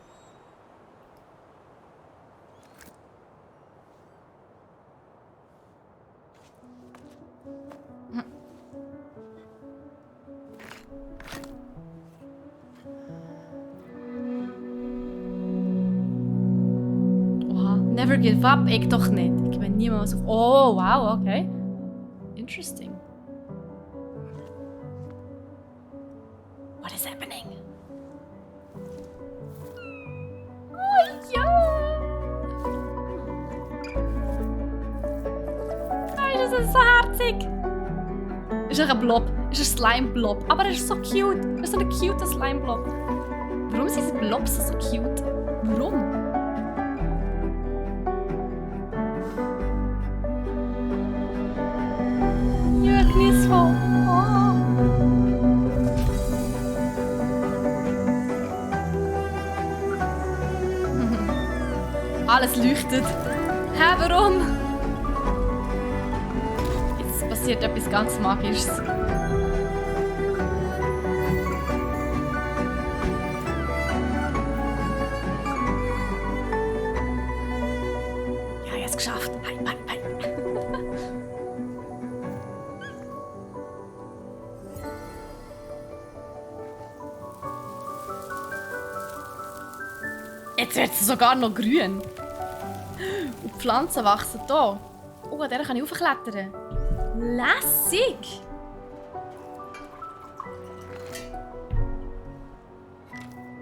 Never give up, ich doch nicht. Ich gebe niemals auf. Oh, wow, okay. Interesting. What is happening? Oh ja! Oh, das ist so herzig. Ist ein Blob. Ist ein Slime-Blob. Aber er ist so cute. Er ist so ein cuter Slime-Blob. Warum sind diese Blobs so cute? Warum? Genießvoll. Oh. Alles leuchtet. Hä, warum? Jetzt passiert etwas ganz Magisches. Ja, jetzt geschafft. Hi, hi, hi. Jetzt wird es sogar noch grün. Und die Pflanzen wachsen hier. Oh, an der kann ich hochklettern. Lässig!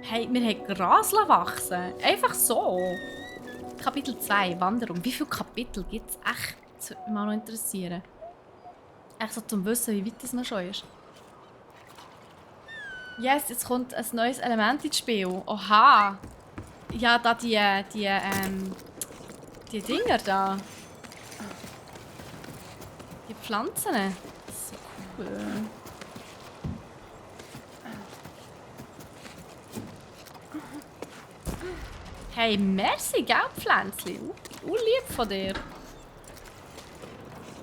Hey, wir haben Gras wachsen. Einfach so. Kapitel 2, Wanderung. Wie viele Kapitel gibt es echt? Das würde mich mal noch interessieren. Echt so zum Wissen, wie weit das noch schon ist. Yes, jetzt kommt ein neues Element ins Spiel. Oha! Ja, da die Dinger da. Die Pflanzen. So cool. Hey, merci, gell, Pflänzchen? Lieb von dir.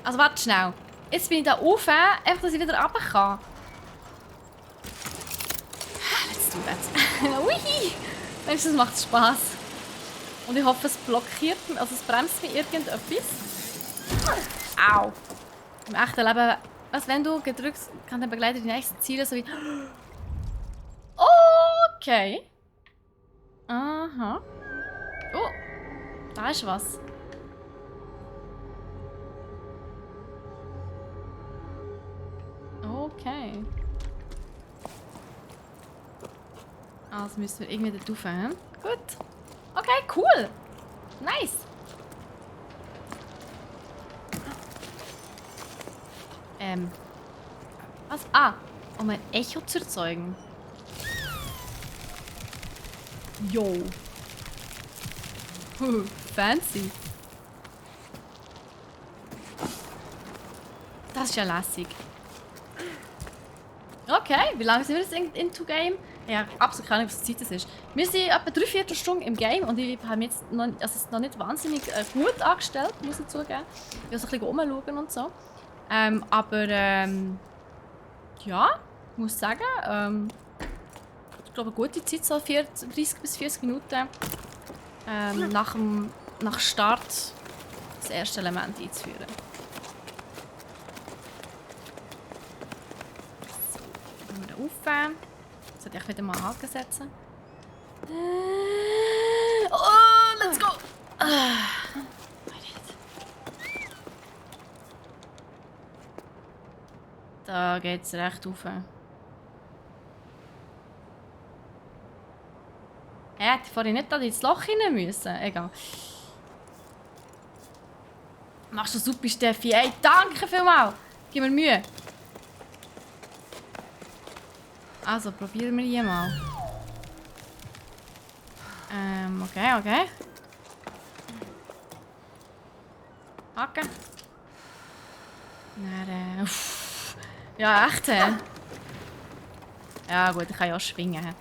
Also, warte schnell. Jetzt bin ich da rauf, einfach, dass ich wieder runter kann. Let's do that. Ui! Das macht Spaß. Und ich hoffe, es blockiert mich, also es bremst mich irgendetwas. Au! Im echten Leben, was wenn du gedrückt, kann der Begleiter die nächsten Ziele so wie. Okay. Aha. Oh, da ist was. Okay. Also müssen wir irgendwie da rauf, hm? Gut. Okay, cool. Nice. Was? Ah, um ein Echo zu erzeugen. Yo. Fancy. Das ist ja lässig. Okay, wie lange sind wir jetzt into Game? Ja, absolut keine Ahnung, was die Zeit das ist. Wir sind etwa 3/4 Stunde im Game und ich habe mich jetzt noch nicht wahnsinnig gut angestellt, muss ich zugeben. Ich will so ein bisschen rumschauen und so. Ja, ich muss sagen, ich glaube, eine gute Zeit, so 30 bis 40 Minuten nach Start das erste Element einzuführen. So, dann wir rauf. Sollte ich wieder mal Haken setzen. Oh, let's go! Da geht's recht rauf. Hätte ich vorhin nicht da ins Loch rein müssen. Egal. Machst du super, Steffi. Ey, danke vielmals. Gib mir Mühe. Also, probieren wir hier mal. Okay. Haken. Dann, ja, echt, hä? Ja, gut, ich kann ja auch schwingen, hä?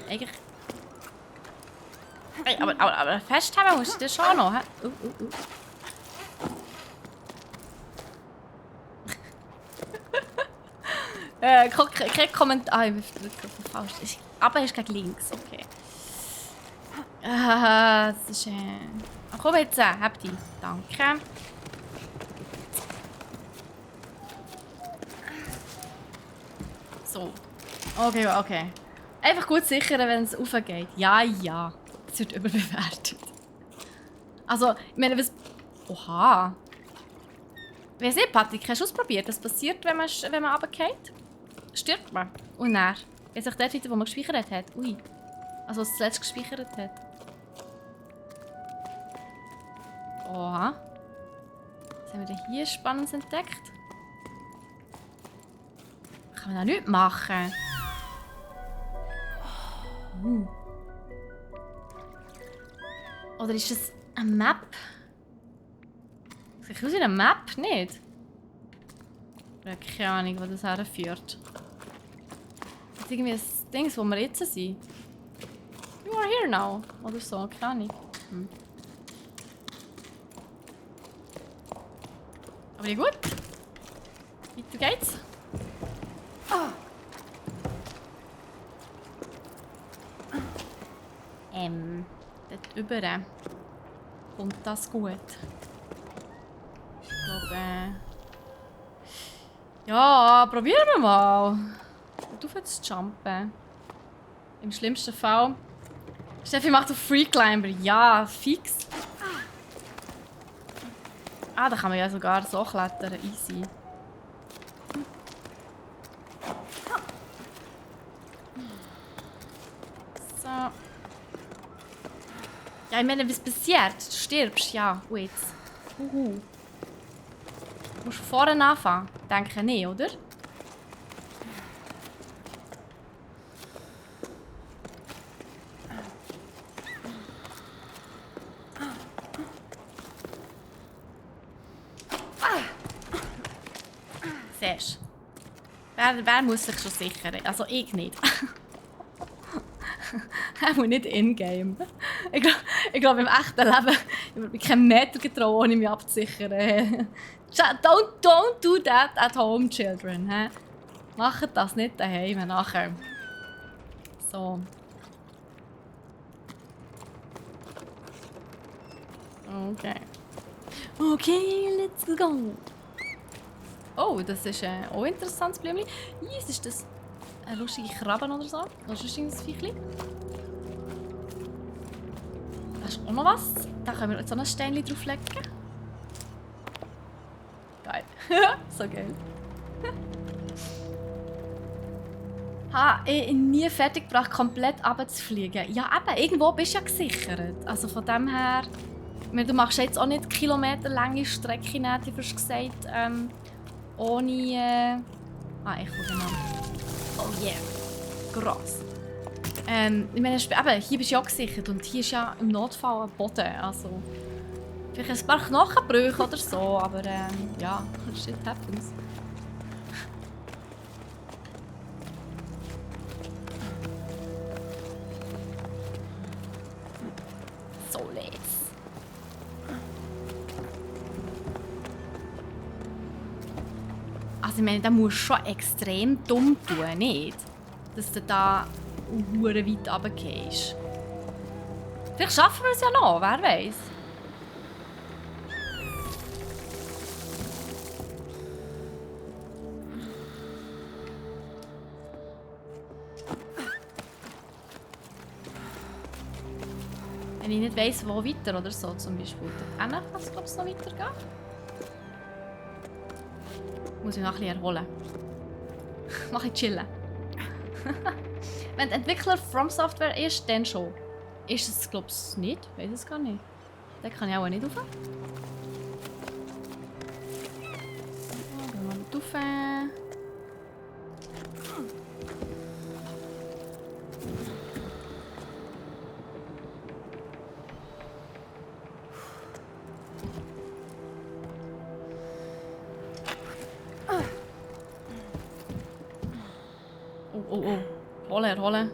Eigentlich... Hey, aber festhalten musst du das schon noch, hä? Kein Kommentar. Ah, ich bin falsch. Aber ist gegen links, okay. Das ist... Ach, komm jetzt, hab die. Danke. So. Okay. Einfach gut sichern, wenn es raufgeht. Ja. Es wird überbewertet. Also, ich meine, was... Oha. Weiss nicht, Patrick, hast du ausprobiert? Was passiert, wenn man runterfällt? Stirbt man. Und dann? Ist sich dort weiter, wo man gespeichert hat? Ui. Also, was zuletzt gespeichert hat. Oha. Was haben wir denn hier Spannendes entdeckt? Kann man da nichts machen? Oder ist das eine Map? Sieht aus wie eine Map, nicht? Ich habe keine Ahnung, wo das herführt. Das ist irgendwie ein Ding, wo wir jetzt sind. You are here now. Oder so, keine Ahnung. Aber ja gut. Weiter geht's. Dort rüber kommt das gut. Ich glaube, ja, probieren wir mal. Du willst jumpen. Im schlimmsten Fall. Steffi macht auf Free Climber. Ja, fix. Ah, da kann man ja sogar so klettern. Easy. So. Ja, ich meine, was passiert? Du stirbst, ja. Und jetzt? Du musst vorne anfangen. Denke nicht, oder? Siehst du? Wer muss sich schon sichern? Also ich nicht. Auch nicht in-game. Ich glaube, im echten Leben ich bin keinen Meter getraut, ohne mich abzusichern. Don't do that at home, children. He? Macht das nicht daheim nachher. So. Okay, let's go. Oh, das ist auch ein interessantes Blümchen. Yes, ist das eine lustige Krabbe oder so? Oder ist das ein Viechli? Da ist auch noch was. Da können wir jetzt auch ein Steinchen drauflegen. Geil. So geil. Ich nie fertig gebracht, komplett runterzufliegen. Ja, eben, irgendwo bist du ja gesichert. Also von dem her... Du machst jetzt auch nicht kilometerlange Strecken, hätte ich fast gesagt, ohne... ich gucke genau. Oh yeah. Gross. Ich meine, eben, hier bist du ja gesichert und hier ist ja im Notfall ein Boden. Also, vielleicht ein paar Knochenbrüche oder so, aber ja, shit happens. So, let's. Also, ich meine, da musst du schon extrem dumm tun, nicht? Dass du da hure weit runtergehst. Vielleicht schaffen wir es ja noch, wer weiß. Wenn ich nicht weiss, wo weiter oder so zum Beispiel. Dann kann es, glaube ich, noch weitergehen. Muss ich noch ein bisschen erholen. Mach ich chillen. Wenn der Entwickler From Software ist, dann schon. Ist es, glaube ich, nicht. Ich weiß es gar nicht. Den kann ich auch nicht rauf. oh, oh. Holen, holen.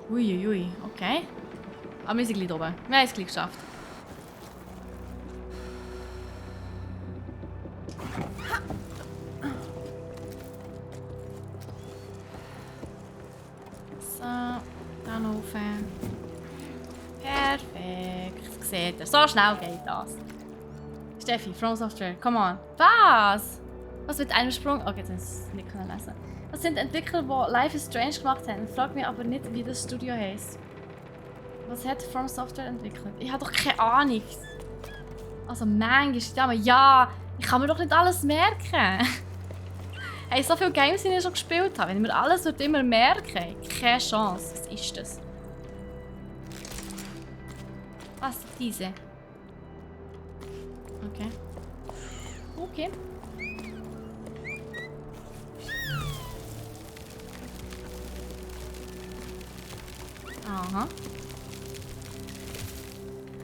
Uiuiui, okay. Aber wir sind gleich oben. Wir haben es gleich geschafft. So, dann rauf. Perfekt. Seht ihr, so schnell geht das. Steffi, From Software, come on. Was? Was mit einem Sprung? Okay, jetzt muss ich es nicht lesen. Das sind Entwickler, die Life is Strange gemacht haben. Frag mich aber nicht, wie das Studio heisst. Was hat From Software entwickelt? Ich habe doch keine Ahnung. Also manchmal, ja, ich kann mir doch nicht alles merken. Hey, so viele Games, die ich schon gespielt habe. Wenn ich mir alles immer merken, keine Chance. Was ist das? Was ist diese? Okay. Okay. Aha.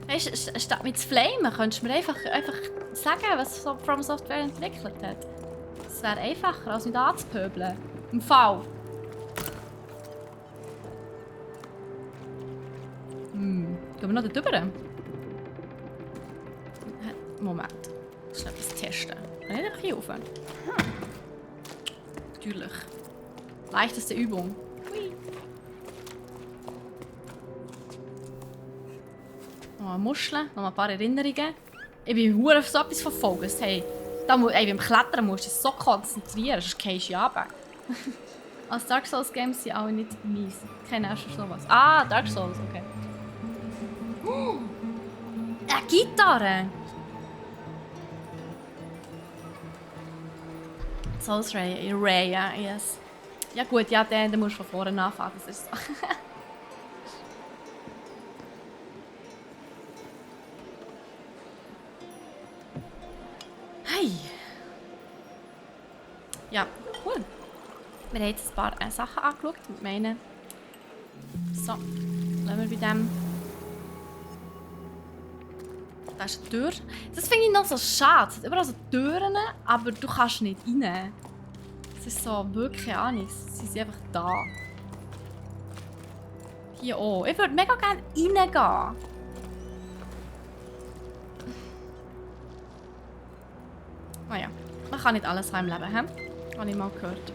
Weißt du, statt mit zu flamen, könntest du mir einfach sagen, was so From Software entwickelt hat. Es wäre einfacher, als mit anzupöbeln. Im Fall. Gehen wir noch dort rüber? Moment. Ich muss etwas testen. Kann ich einfach hier rauf? Natürlich. Leichteste Übung. Hui. Noch eine Muschel, noch ein paar Erinnerungen. Ich bin hure auf so etwas verfolgt. Hey, beim Klettern musst du dich so konzentrieren, sonst gehst du runter. Als Dark Souls Games sind alle nicht mies. Keine Ahnung, schon was. Ah, Dark Souls, okay. Eine Gitarre! Souls Ray, ja, yes. Ja gut, ja, dann musst du von vorne anfangen, das ist so. Hey! Ja, cool. Wir haben jetzt ein paar Sachen angeschaut und meinen... So, lassen wir bei dem... Da ist eine Tür. Das finde ich noch so schade. Es hat überall so Türen, aber du kannst nicht rein. Es ist so wirklich keine Ahnung. Sie sind einfach da. Hier auch. Ich würde mega gerne reingehen. Naja, man kann nicht alles haben im Leben, habe ich mal gehört.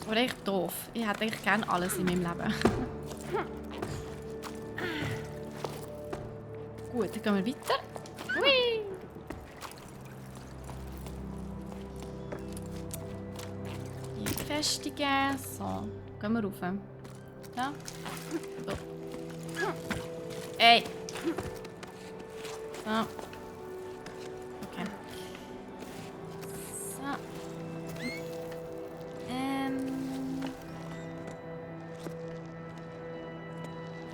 Aber echt doof. Ich hätte eigentlich gerne alles in meinem Leben. Gut, dann gehen wir weiter. Hui! Hier befestigen. So, gehen wir rauf. Ja. So. Ey! So. Okay. So.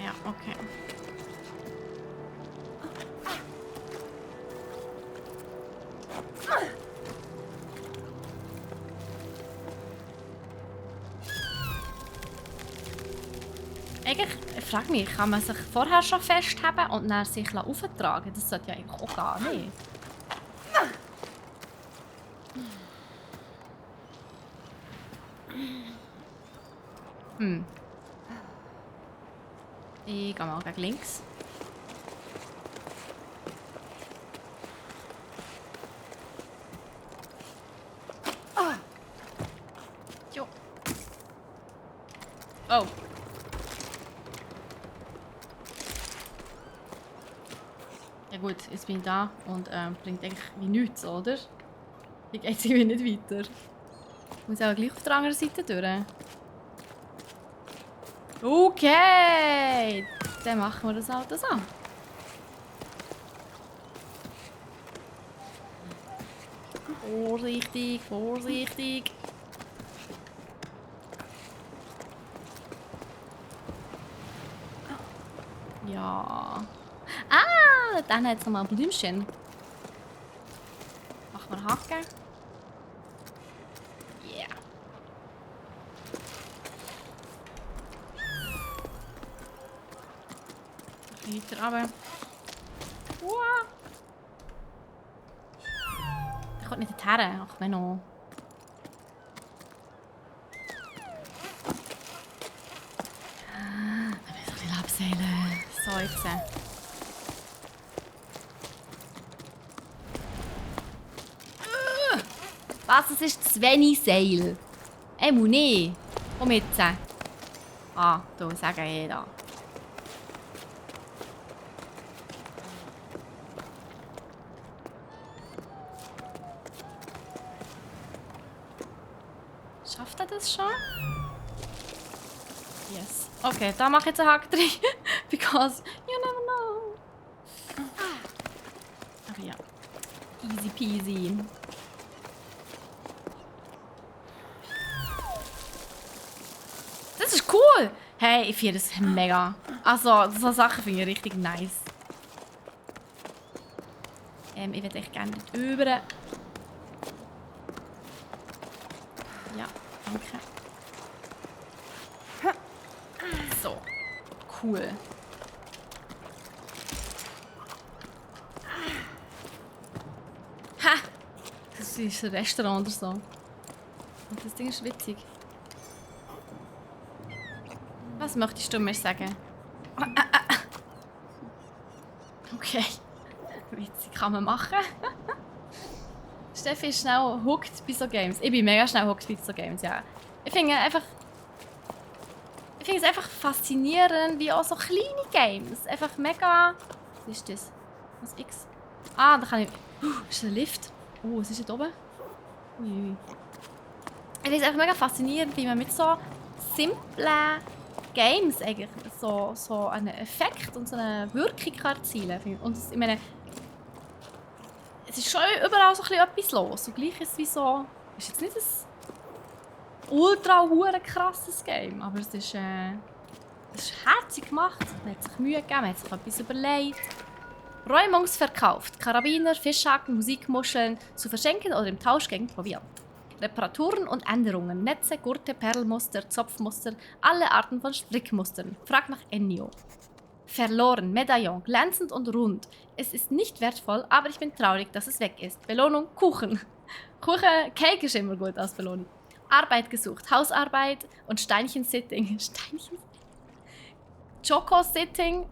Ja, okay. Eigentlich, ich frage mich, kann man sich vorher schon festhalten und dann sich auftragen? Das sollte ja eigentlich auch gar nicht. Ich gehe mal gegen links. Jo. Oh. Ja gut, jetzt bin ich da und bringt eigentlich wie nichts, oder? Hier geht es irgendwie nicht weiter. Ich muss aber gleich auf der anderen Seite durch. Okay! Dann machen wir das halt so. Vorsichtig, vorsichtig. Ja. Ah, dann hat es nochmal ein Blümchen. Machen wir Hacken. Yeah. Weiter runter. Wow. Der kommt nicht her. Ach, Menno. jetzt. Was? Es ist zu wenig Seil. Muss nicht. Komm jetzt. Ah, da sagen jeder. Schafft er das schon? Yes. Okay, da mache ich jetzt einen Hack drin. Because you never know. Aber ja. Easy peasy. Das ist cool! Hey, ich finde das mega. Also, so Sachen finde ich richtig nice. Ich würde echt gerne dort rüber. Ja, danke. So. Cool. Ha! Das ist ein Restaurant oder so. Und das Ding ist witzig. Was möchtest du mir sagen? Okay. Witzig kann man machen. Steffi ist schnell hooked bei so Games. Ich bin mega schnell hooked bei so Games, ja. Ich finde es einfach faszinierend, wie auch so kleine Games. Einfach mega... Was ist das? Was X? Ah, da kann ich... ist ein Lift. Oh, was ist da oben? Ui. Ich finde es einfach mega faszinierend, wie man mit so simplen Games eigentlich so einen Effekt und so eine Wirkung kann erzielen kann. Und ich meine, es ist schon überall so ein bisschen etwas los. Und gleich ist es wie so... ist jetzt nicht ein ultra krasses Game, aber es ist herzig gemacht. Man hat sich Mühe gegeben, man hat sich etwas überlegt. Räumungsverkauft. Karabiner, Fischhaken, Musikmuscheln zu verschenken oder im Tausch gegen Proviant. Reparaturen und Änderungen. Netze, Gurte, Perlmuster, Zopfmuster, alle Arten von Strickmustern. Frag nach Ennio. Verloren. Medaillon. Glänzend und rund. Es ist nicht wertvoll, aber ich bin traurig, dass es weg ist. Belohnung. Kuchen. Cake ist immer gut als Belohnung. Arbeit gesucht. Hausarbeit und Steinchen-Sitting. Steinchen? Choco-Sitting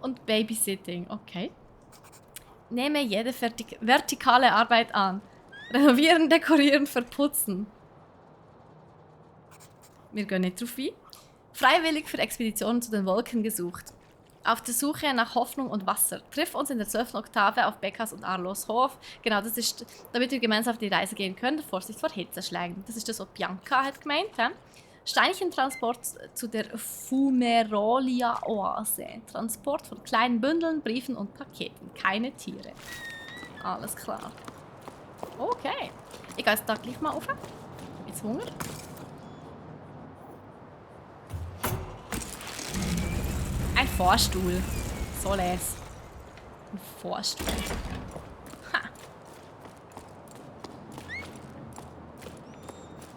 und Babysitting. Okay. Nehme jede vertikale Arbeit an. Renovieren, dekorieren, verputzen. Wir gehen nicht drauf ein. Freiwillig für Expeditionen zu den Wolken gesucht. Auf der Suche nach Hoffnung und Wasser. Triff uns in der 12. Oktave auf Beckers und Arlos Hof. Genau, das ist, damit wir gemeinsam auf die Reise gehen können. Vorsicht vor Hitzeschlägen. Das ist das, was Bianca hat gemeint. Steinchentransport zu der Fumerolia-Oase. Transport von kleinen Bündeln, Briefen und Paketen. Keine Tiere. Alles klar. Okay. Ich gehe jetzt da gleich mal rauf. Jetzt Hunger. Ein Vorstuhl. So les. Ein Vorstuhl. Ha.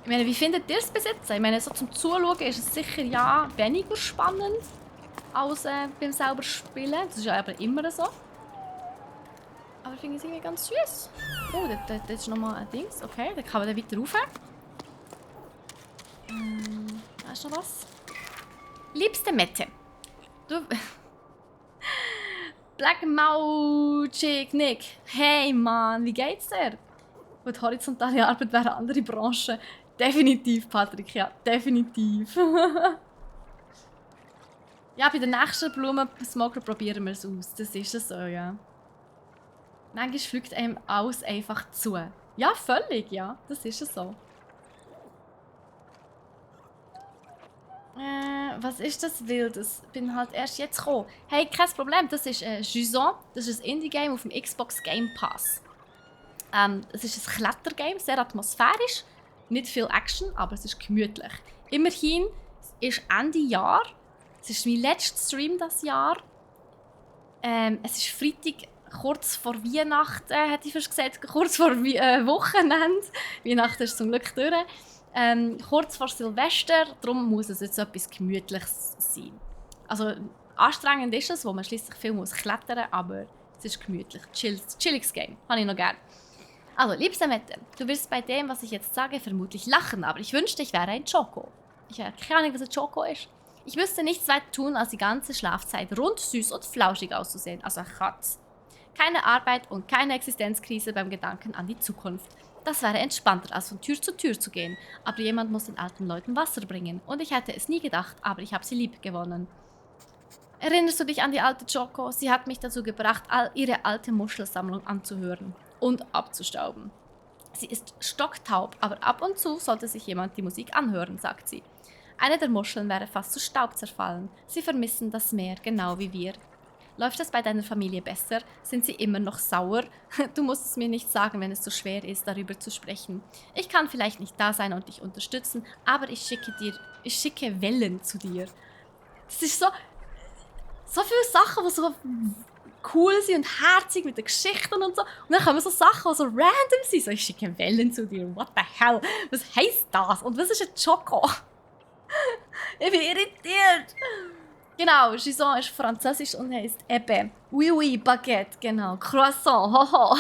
Ich meine, wie findet ihr es bis jetzt? Ich meine, so zum Zuschauen ist es sicher ja weniger spannend als beim selber Spielen. Das ist ja aber immer so. Aber ich finde es irgendwie ganz süß. Oh, das ist nochmal ein Dings. Okay, dann kann man dann weiter rauf. Da ist noch was. Liebste Mette. Du... Black Magic Nick. Hey Mann, wie geht's dir? Gut, horizontale Arbeit wäre eine andere Branche. Definitiv, Patrick, ja, definitiv. Ja, bei der nächsten Blumensmoker probieren wir es aus. Das ist es so, ja. Manchmal fliegt einem alles einfach zu. Ja, völlig, ja. Das ist es so. Was ist das Wildes? Bin halt erst jetzt gekommen. Hey, kein Problem. Das ist Jusant. Das ist ein Indie-Game auf dem Xbox Game Pass. Es ist ein Klettergame, sehr atmosphärisch. Nicht viel Action, aber es ist gemütlich. Immerhin, es ist Ende Jahr. Es ist mein letzter Stream dieses Jahr. Es ist Freitag, kurz vor Weihnachten, hätte ich fast gesagt. Kurz vor Wochenende. Weihnachten ist zum Glück durch. Kurz vor Silvester, darum muss es jetzt etwas Gemütliches sein. Also anstrengend ist es, wo man schließlich viel muss klettern, aber es ist gemütlich. Chilliges Game, habe ich noch gerne. Also, liebste Mette, du wirst bei dem, was ich jetzt sage, vermutlich lachen, aber ich wünschte, ich wäre ein Choco. Ich habe keine Ahnung, was ein Choco ist. Ich müsste nichts weiter tun, als die ganze Schlafzeit rund, süß und flauschig auszusehen. Also ein Katz. Keine Arbeit und keine Existenzkrise beim Gedanken an die Zukunft. Das wäre entspannter, als von Tür zu Tür zu gehen. Aber jemand muss den alten Leuten Wasser bringen. Und ich hätte es nie gedacht, aber ich habe sie lieb gewonnen. Erinnerst du dich an die alte Choco? Sie hat mich dazu gebracht, ihre alte Muschelsammlung anzuhören und abzustauben. Sie ist stocktaub, aber ab und zu sollte sich jemand die Musik anhören, sagt sie. Eine der Muscheln wäre fast zu Staub zerfallen. Sie vermissen das Meer, genau wie wir. Läuft es bei deiner Familie besser? Sind sie immer noch sauer? Du musst es mir nicht sagen, wenn es so schwer ist, darüber zu sprechen. Ich kann vielleicht nicht da sein und dich unterstützen, aber ich schicke Wellen zu dir. Das ist so viele Sachen, die so cool sind und herzig mit den Geschichten und so. Und dann kommen so Sachen, die so random sind. So, ich schicke Wellen zu dir. What the hell? Was heisst das? Und was ist ein Choco? Ich bin irritiert. Genau, Gisons ist französisch und heisst eben Oui, oui, Baguette, genau. Croissant, haha.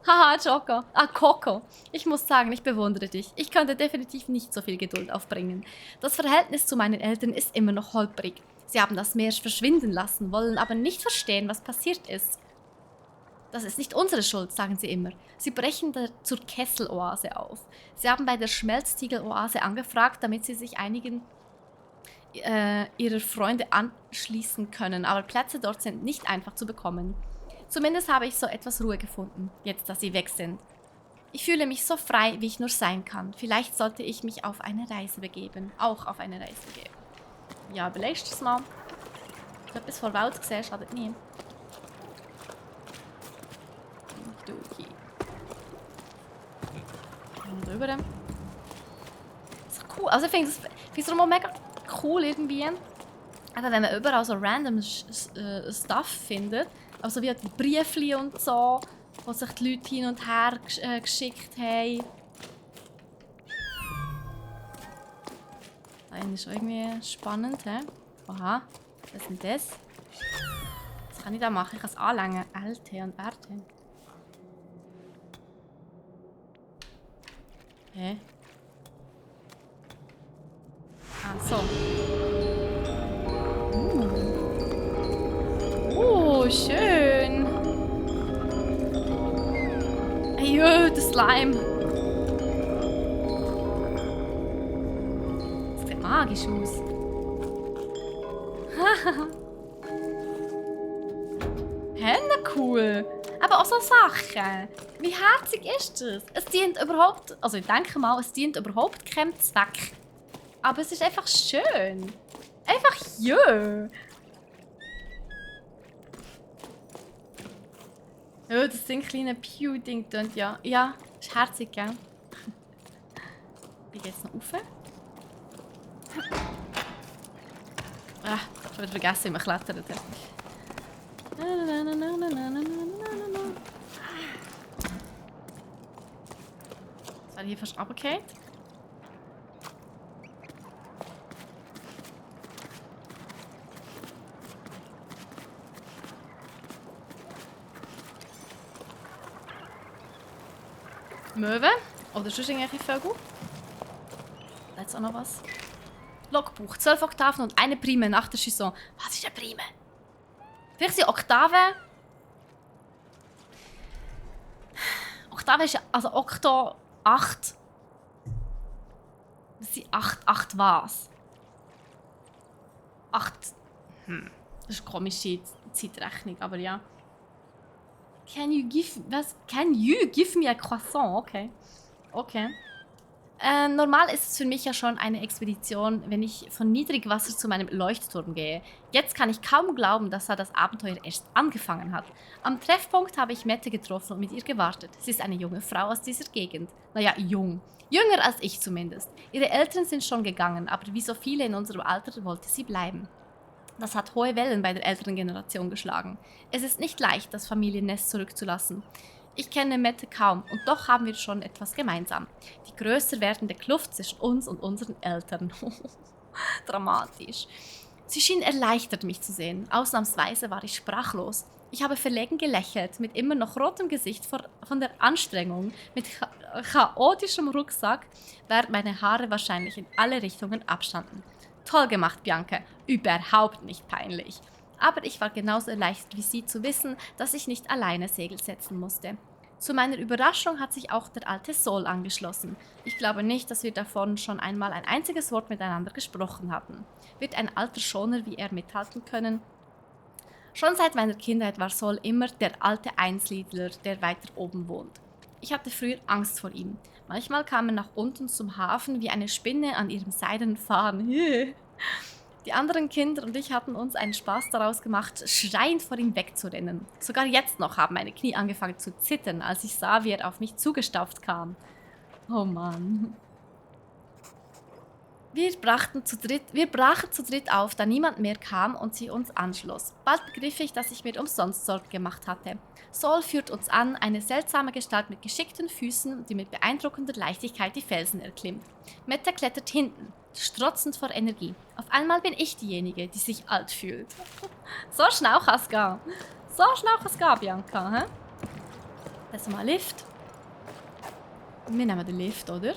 Haha, Choco. Ah, Coco. Ich muss sagen, ich bewundere dich. Ich könnte definitiv nicht so viel Geduld aufbringen. Das Verhältnis zu meinen Eltern ist immer noch holprig. Sie haben das Meer verschwinden lassen, wollen aber nicht verstehen, was passiert ist. Das ist nicht unsere Schuld, sagen sie immer. Sie brechen zur Kesseloase auf. Sie haben bei der Schmelztiegeloase angefragt, damit sie sich einigen ihrer Freunde anschließen können, aber Plätze dort sind nicht einfach zu bekommen. Zumindest habe ich so etwas Ruhe gefunden, jetzt dass sie weg sind. Ich fühle mich so frei, wie ich nur sein kann. Vielleicht sollte ich mich auf eine Reise begeben. Auch auf eine Reise begeben. Ja, überlegst du es mal. Ich habe etwas vor Welt gesehen, schadet nie. Okay. Und drüber. Das ist cool. Also ich finde es immer mega cool irgendwie. Also wenn man überall so random Stuff findet. Also wie die Briefli und so, wo sich die Leute hin und her geschickt haben. Das ist schon irgendwie spannend, hä? Aha, was ist denn das? Was kann ich da machen? Ich kann es anlängen. LT und RT. Hä? Ah, so. Schön. Ey, der Slime. Das sieht magisch aus. Cool. Aber auch so Sachen. Wie herzig ist das? Es dient überhaupt, also ich denke mal, es dient überhaupt keinem Zweck. Aber es ist einfach schön. Einfach jö. Ja, das sind kleine Pew-Ding tönt ja. Ja, ist herzig, gell? Wie geht's noch rauf? Ah, ich habe vergessen, wie man klettert. Jetzt wäre hier fast runtergefallen. Möwe. Oder sonst irgendwelche Vögel. Da ist auch noch was. Logbuch. 12 Oktaven und eine Prime nach der Chanson. Was ist eine Prime? Vielleicht sind Oktaven. Oktave ist ja. Also Okto 8. Das sind 8 was? 8. Das ist eine komische Zeitrechnung, aber ja. Can you give me a croissant? Okay. Okay. Normal ist es für mich ja schon eine Expedition, wenn ich von Niedrigwasser zu meinem Leuchtturm gehe. Jetzt kann ich kaum glauben, dass das Abenteuer erst angefangen hat. Am Treffpunkt habe ich Mette getroffen und mit ihr gewartet. Sie ist eine junge Frau aus dieser Gegend. Naja, jung. Jünger als ich zumindest. Ihre Eltern sind schon gegangen, aber wie so viele in unserem Alter wollte sie bleiben. Das hat hohe Wellen bei der älteren Generation geschlagen. Es ist nicht leicht, das Familiennest zurückzulassen. Ich kenne Mette kaum und doch haben wir schon etwas gemeinsam. Die größer werdende Kluft zwischen uns und unseren Eltern. Dramatisch. Sie schien erleichtert, mich zu sehen. Ausnahmsweise war ich sprachlos. Ich habe verlegen gelächelt, mit immer noch rotem Gesicht von der Anstrengung, mit chaotischem Rucksack, während meine Haare wahrscheinlich in alle Richtungen abstanden. Toll gemacht, Bianca. Überhaupt nicht peinlich. Aber ich war genauso erleichtert wie sie zu wissen, dass ich nicht alleine Segel setzen musste. Zu meiner Überraschung hat sich auch der alte Sol angeschlossen. Ich glaube nicht, dass wir davon schon einmal ein einziges Wort miteinander gesprochen hatten. Wird ein alter Schoner wie er mithalten können? Schon seit meiner Kindheit war Sol immer der alte Einsiedler, der weiter oben wohnt. Ich hatte früher Angst vor ihm. Manchmal kam er nach unten zum Hafen wie eine Spinne an ihrem seidenen Faden. Die anderen Kinder und ich hatten uns einen Spaß daraus gemacht, schreiend vor ihm wegzurennen. Sogar jetzt noch haben meine Knie angefangen zu zittern, als ich sah, wie er auf mich zugestauft kam. Oh Mann. Wir brachen zu dritt auf, da niemand mehr kam und sie uns anschloss. Bald begriff ich, dass ich mir umsonst Sorgen gemacht hatte. Sol führt uns an, eine seltsame Gestalt mit geschickten Füßen, die mit beeindruckender Leichtigkeit die Felsen erklimmt. Mette klettert hinten, strotzend vor Energie. Auf einmal bin ich diejenige, die sich alt fühlt. So schnell kann es gehen. So schnell kann es gehen, Bianca. He? Das ist mal Lift. Wir nehmen den Lift, oder?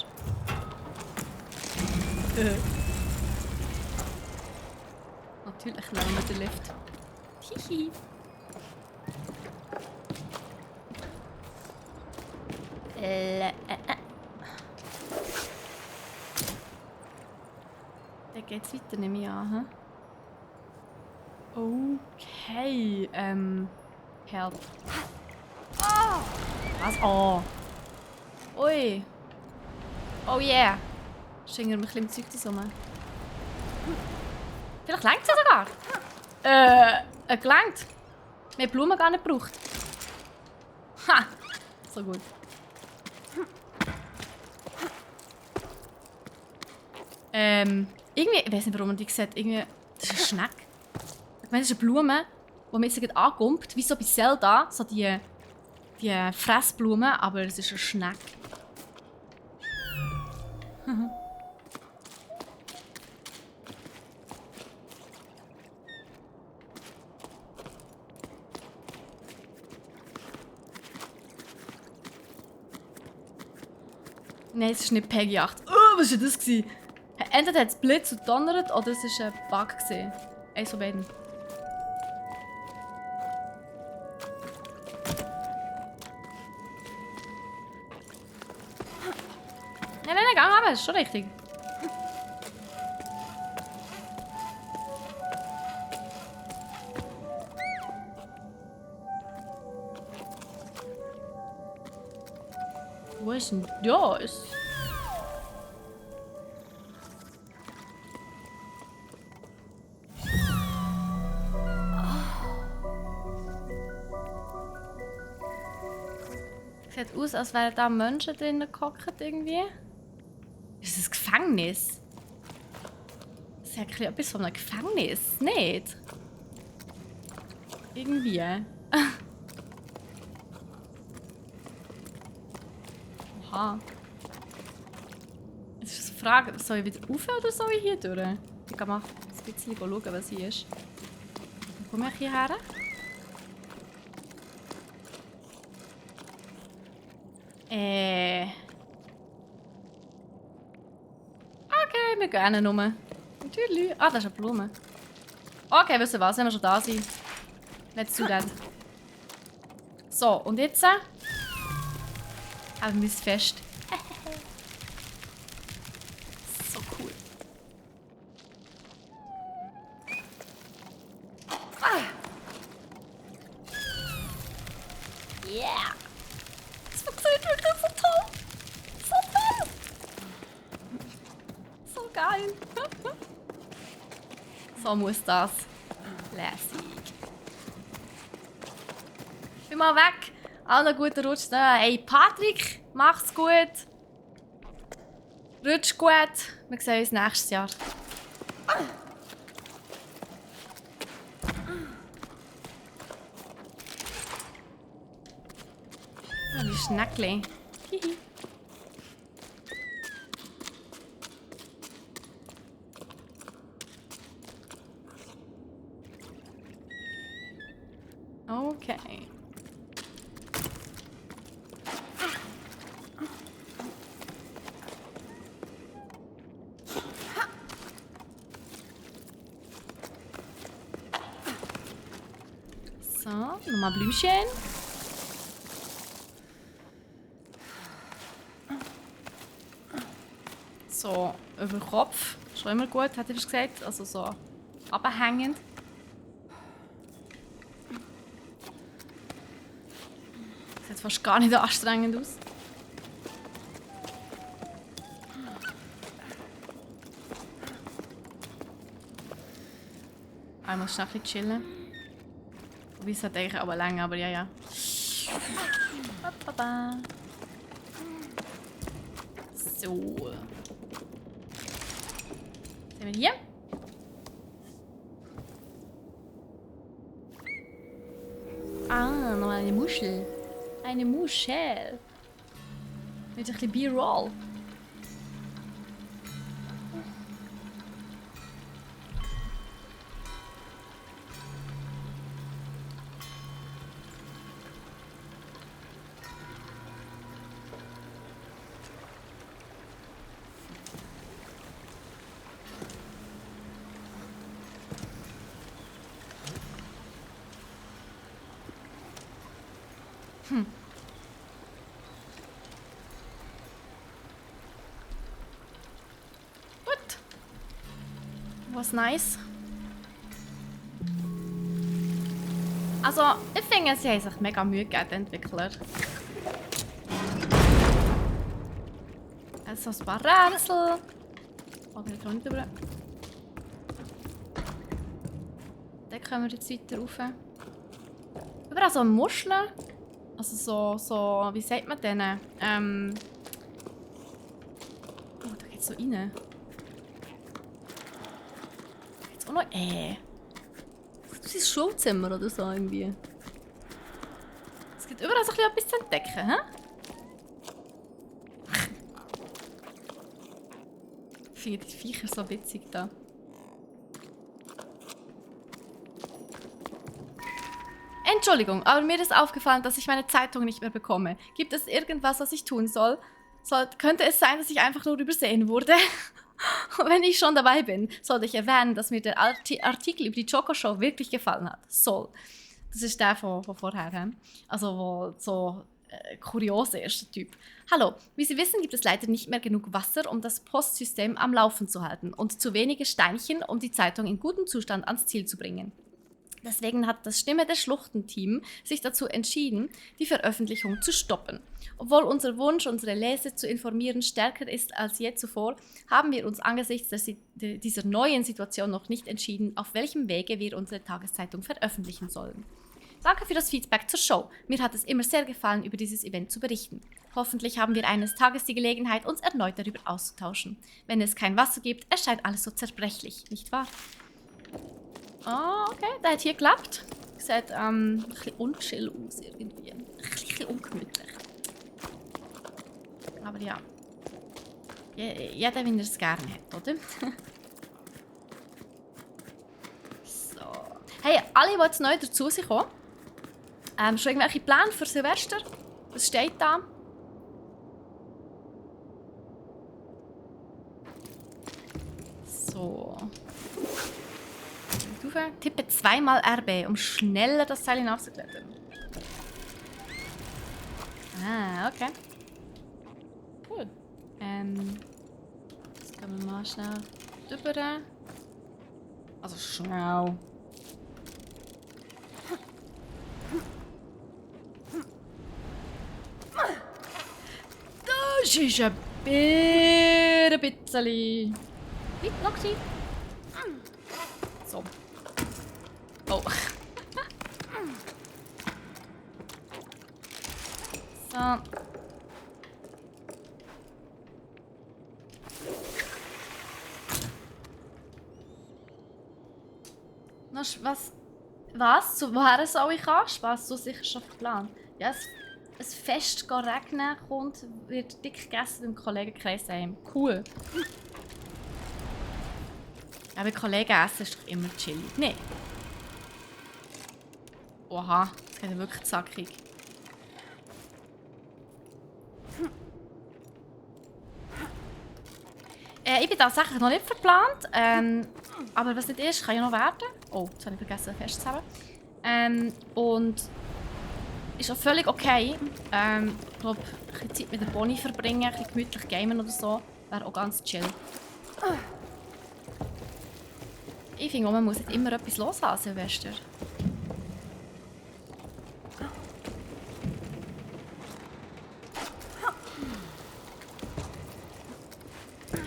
Natürlich nehmen wir den Lift. Hihi. Dann geht's weiter, nehme ich an. Okay, help. Was? Oh. Ui. Oh yeah. Schingen wir ein bisschen im Zeug zusammen. Vielleicht längt es ja sogar. Gelangt. Wir haben Blumen gar nicht gebraucht. Ha! So gut. Irgendwie, ich weiß nicht, warum man die sieht. Irgendwie, das ist ein Schneck. Ich meine, das ist eine Blume, die mir jetzt gerade angumpt. Wie so bei Zelda. So die Fressblume, aber es ist ein Schneck. Nein, es ist nicht Peggy 8. Oh, was war das? Entweder hat es Blitz und donnert oder es war ein Bug. Eins von beiden. Nein, geh runter, das ist schon richtig. Wo ist denn das? Sieht aus, als wären da Menschen drinnen gehockt irgendwie. Ist das ein Gefängnis? Das hat etwas von einem Gefängnis, nicht? Irgendwie. Oha. Jetzt ist die Frage, soll ich wieder rauf oder soll ich hier durch? Ich kann mal ein bisschen schauen, was hier ist. Wie komme ich hierher? Okay, wir gehen rum. Natürlich. Ah, das ist eine Blume. Okay, wisst ihr was, wenn wir schon da sind. Let's do that. So, und jetzt haben wir es fest. So cool. Yeah! Das funktioniert wirklich so toll! So toll! So geil! So muss das. Lässig. Ich bin mal weg. Allen guten Rutsch. Hey Patrick, macht's gut. Rutsch gut. Wir sehen uns nächstes Jahr. Oh, die Schneckli. Hihi. Okay. nochmal Blümchen. So, über den Kopf. Schon immer gut, hat er gesagt. Also so abhängend. Sieht fast gar nicht anstrengend aus. Einmal schnell ein bisschen chillen. Wobei es hat eigentlich aber länger, aber ja. So. Sehen wir hier? Ah, noch eine Muschel. Eine Muschel. Mit ein bisschen B-Roll. Gut. Was nice. Also, ich finde, sie haben sich mega Mühe gegeben, die Entwickler. Also ein paar Rätsel. Okay, ich kann nicht über. Dann können wir jetzt weiter rauf. Überall so Muscheln. Also so, wie sagt man denen? Oh, da geht's so rein. Da geht's auch noch. Das ist ein Schulzimmer oder so irgendwie. Es gibt überall so etwas zu entdecken, hä? Ich finde die Viecher so witzig da. Entschuldigung, aber mir ist aufgefallen, dass ich meine Zeitung nicht mehr bekomme. Gibt es irgendwas, was ich tun soll? Könnte es sein, dass ich einfach nur übersehen wurde? Wenn ich schon dabei bin, sollte ich erwähnen, dass mir der Artikel über die Choco-Show wirklich gefallen hat. Soll. Das ist der von vorher. He? Also, wo so kurios ist, der Typ. Hallo, wie Sie wissen, gibt es leider nicht mehr genug Wasser, um das Postsystem am Laufen zu halten und zu wenige Steinchen, um die Zeitung in gutem Zustand ans Ziel zu bringen. Deswegen hat das Stimme der Schluchten-Team sich dazu entschieden, die Veröffentlichung zu stoppen. Obwohl unser Wunsch, unsere Leser zu informieren, stärker ist als je zuvor, haben wir uns angesichts dieser neuen Situation noch nicht entschieden, auf welchem Wege wir unsere Tageszeitung veröffentlichen sollen. Danke für das Feedback zur Show. Mir hat es immer sehr gefallen, über dieses Event zu berichten. Hoffentlich haben wir eines Tages die Gelegenheit, uns erneut darüber auszutauschen. Wenn es kein Wasser gibt, erscheint alles so zerbrechlich, nicht wahr? Oh, okay, der hat hier geklappt. Sieht ein bisschen unchill aus irgendwie. Ein bisschen ungemütlich. Aber ja. Jeder, wenn er es gerne hat, oder? So. Hey, alle, die jetzt neu dazu sind, schon irgendwelche Pläne für Silvester? Was steht da? So. Tippe zweimal RB, um schneller das Seil hinaufzuklettern. Ah, okay. Cool. Jetzt können wir mal schnell drüber. Also schnell. Das ist ein bisschen weit noch gewesen. So. Oh. So. Was? Woher soll ich anspassen? So sicher schon geplant. Ja, es Fest regnen kommt, wird dick gegessen im Kollegenkreis heim. Cool. Aber Kollegen essen ist doch immer chillig. Nee. Oha, das geht ja wirklich zackig. Ich bin tatsächlich noch nicht verplant. Aber was nicht ist, kann ja noch werden. Oh, jetzt habe ich vergessen, festzuhalten. Und ist auch völlig okay. Ich glaube, ein bisschen Zeit mit der Bonnie verbringen, ein bisschen gemütlich gamen oder so, wäre auch ganz chill. Ich finde auch, man muss nicht immer etwas los haben, Silvester.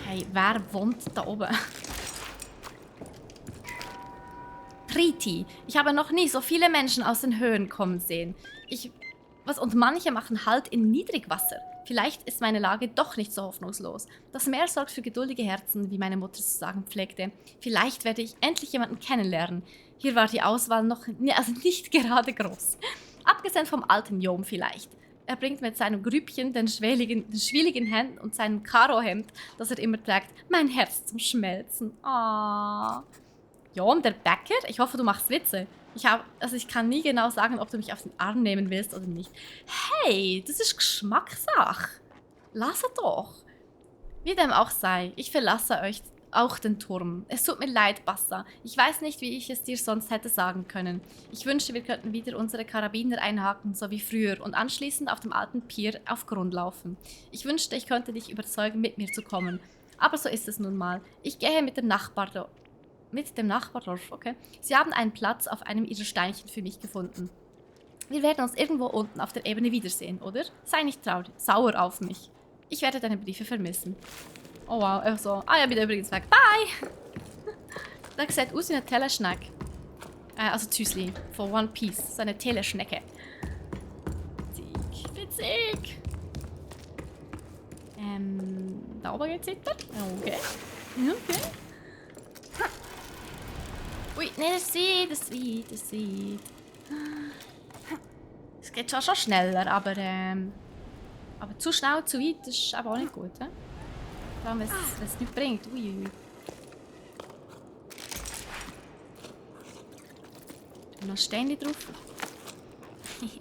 Hey, wer wohnt da oben? Triti. Ich habe noch nie so viele Menschen aus den Höhen kommen sehen. Und manche machen Halt in Niedrigwasser. Vielleicht ist meine Lage doch nicht so hoffnungslos. Das Meer sorgt für geduldige Herzen, wie meine Mutter zu sagen pflegte. Vielleicht werde ich endlich jemanden kennenlernen. Hier war die Auswahl nicht gerade groß. Abgesehen vom alten Jom vielleicht. Er bringt mit seinem Grübchen, den schwieligen Händen und seinem Karohemd, das er immer trägt, mein Herz zum Schmelzen. Ah. Jom, der Bäcker? Ich hoffe, du machst Witze. Ich kann nie genau sagen, ob du mich auf den Arm nehmen willst oder nicht. Hey, das ist Geschmackssache. Lass es doch. Wie dem auch sei, ich verlasse euch auch den Turm. Es tut mir leid, Bassa. Ich weiß nicht, wie ich es dir sonst hätte sagen können. Ich wünschte, wir könnten wieder unsere Karabiner einhaken, so wie früher, und anschließend auf dem alten Pier auf Grund laufen. Ich wünschte, ich könnte dich überzeugen, mit mir zu kommen. Aber so ist es nun mal. Ich gehe mit dem Nachbardorf, okay? Sie haben einen Platz auf einem ihrer Steinchen für mich gefunden. Wir werden uns irgendwo unten auf der Ebene wiedersehen, oder? Sei nicht sauer auf mich. Ich werde deine Briefe vermissen. Oh wow, einfach so. Ah ja, bin übrigens weg. Bye! Das sieht aus wie eine Teleschnecke. Also Tüsli von One Piece. So eine Teleschnecke. Witzig. Da oben geht's weiter. Okay. Okay. Ui, nein, das sieht. Es geht schon schneller, aber zu schnell, zu weit, das ist aber auch nicht gut, he? Vor allem, wenn es nichts bringt. Ui. Da noch Steine drauf. Ich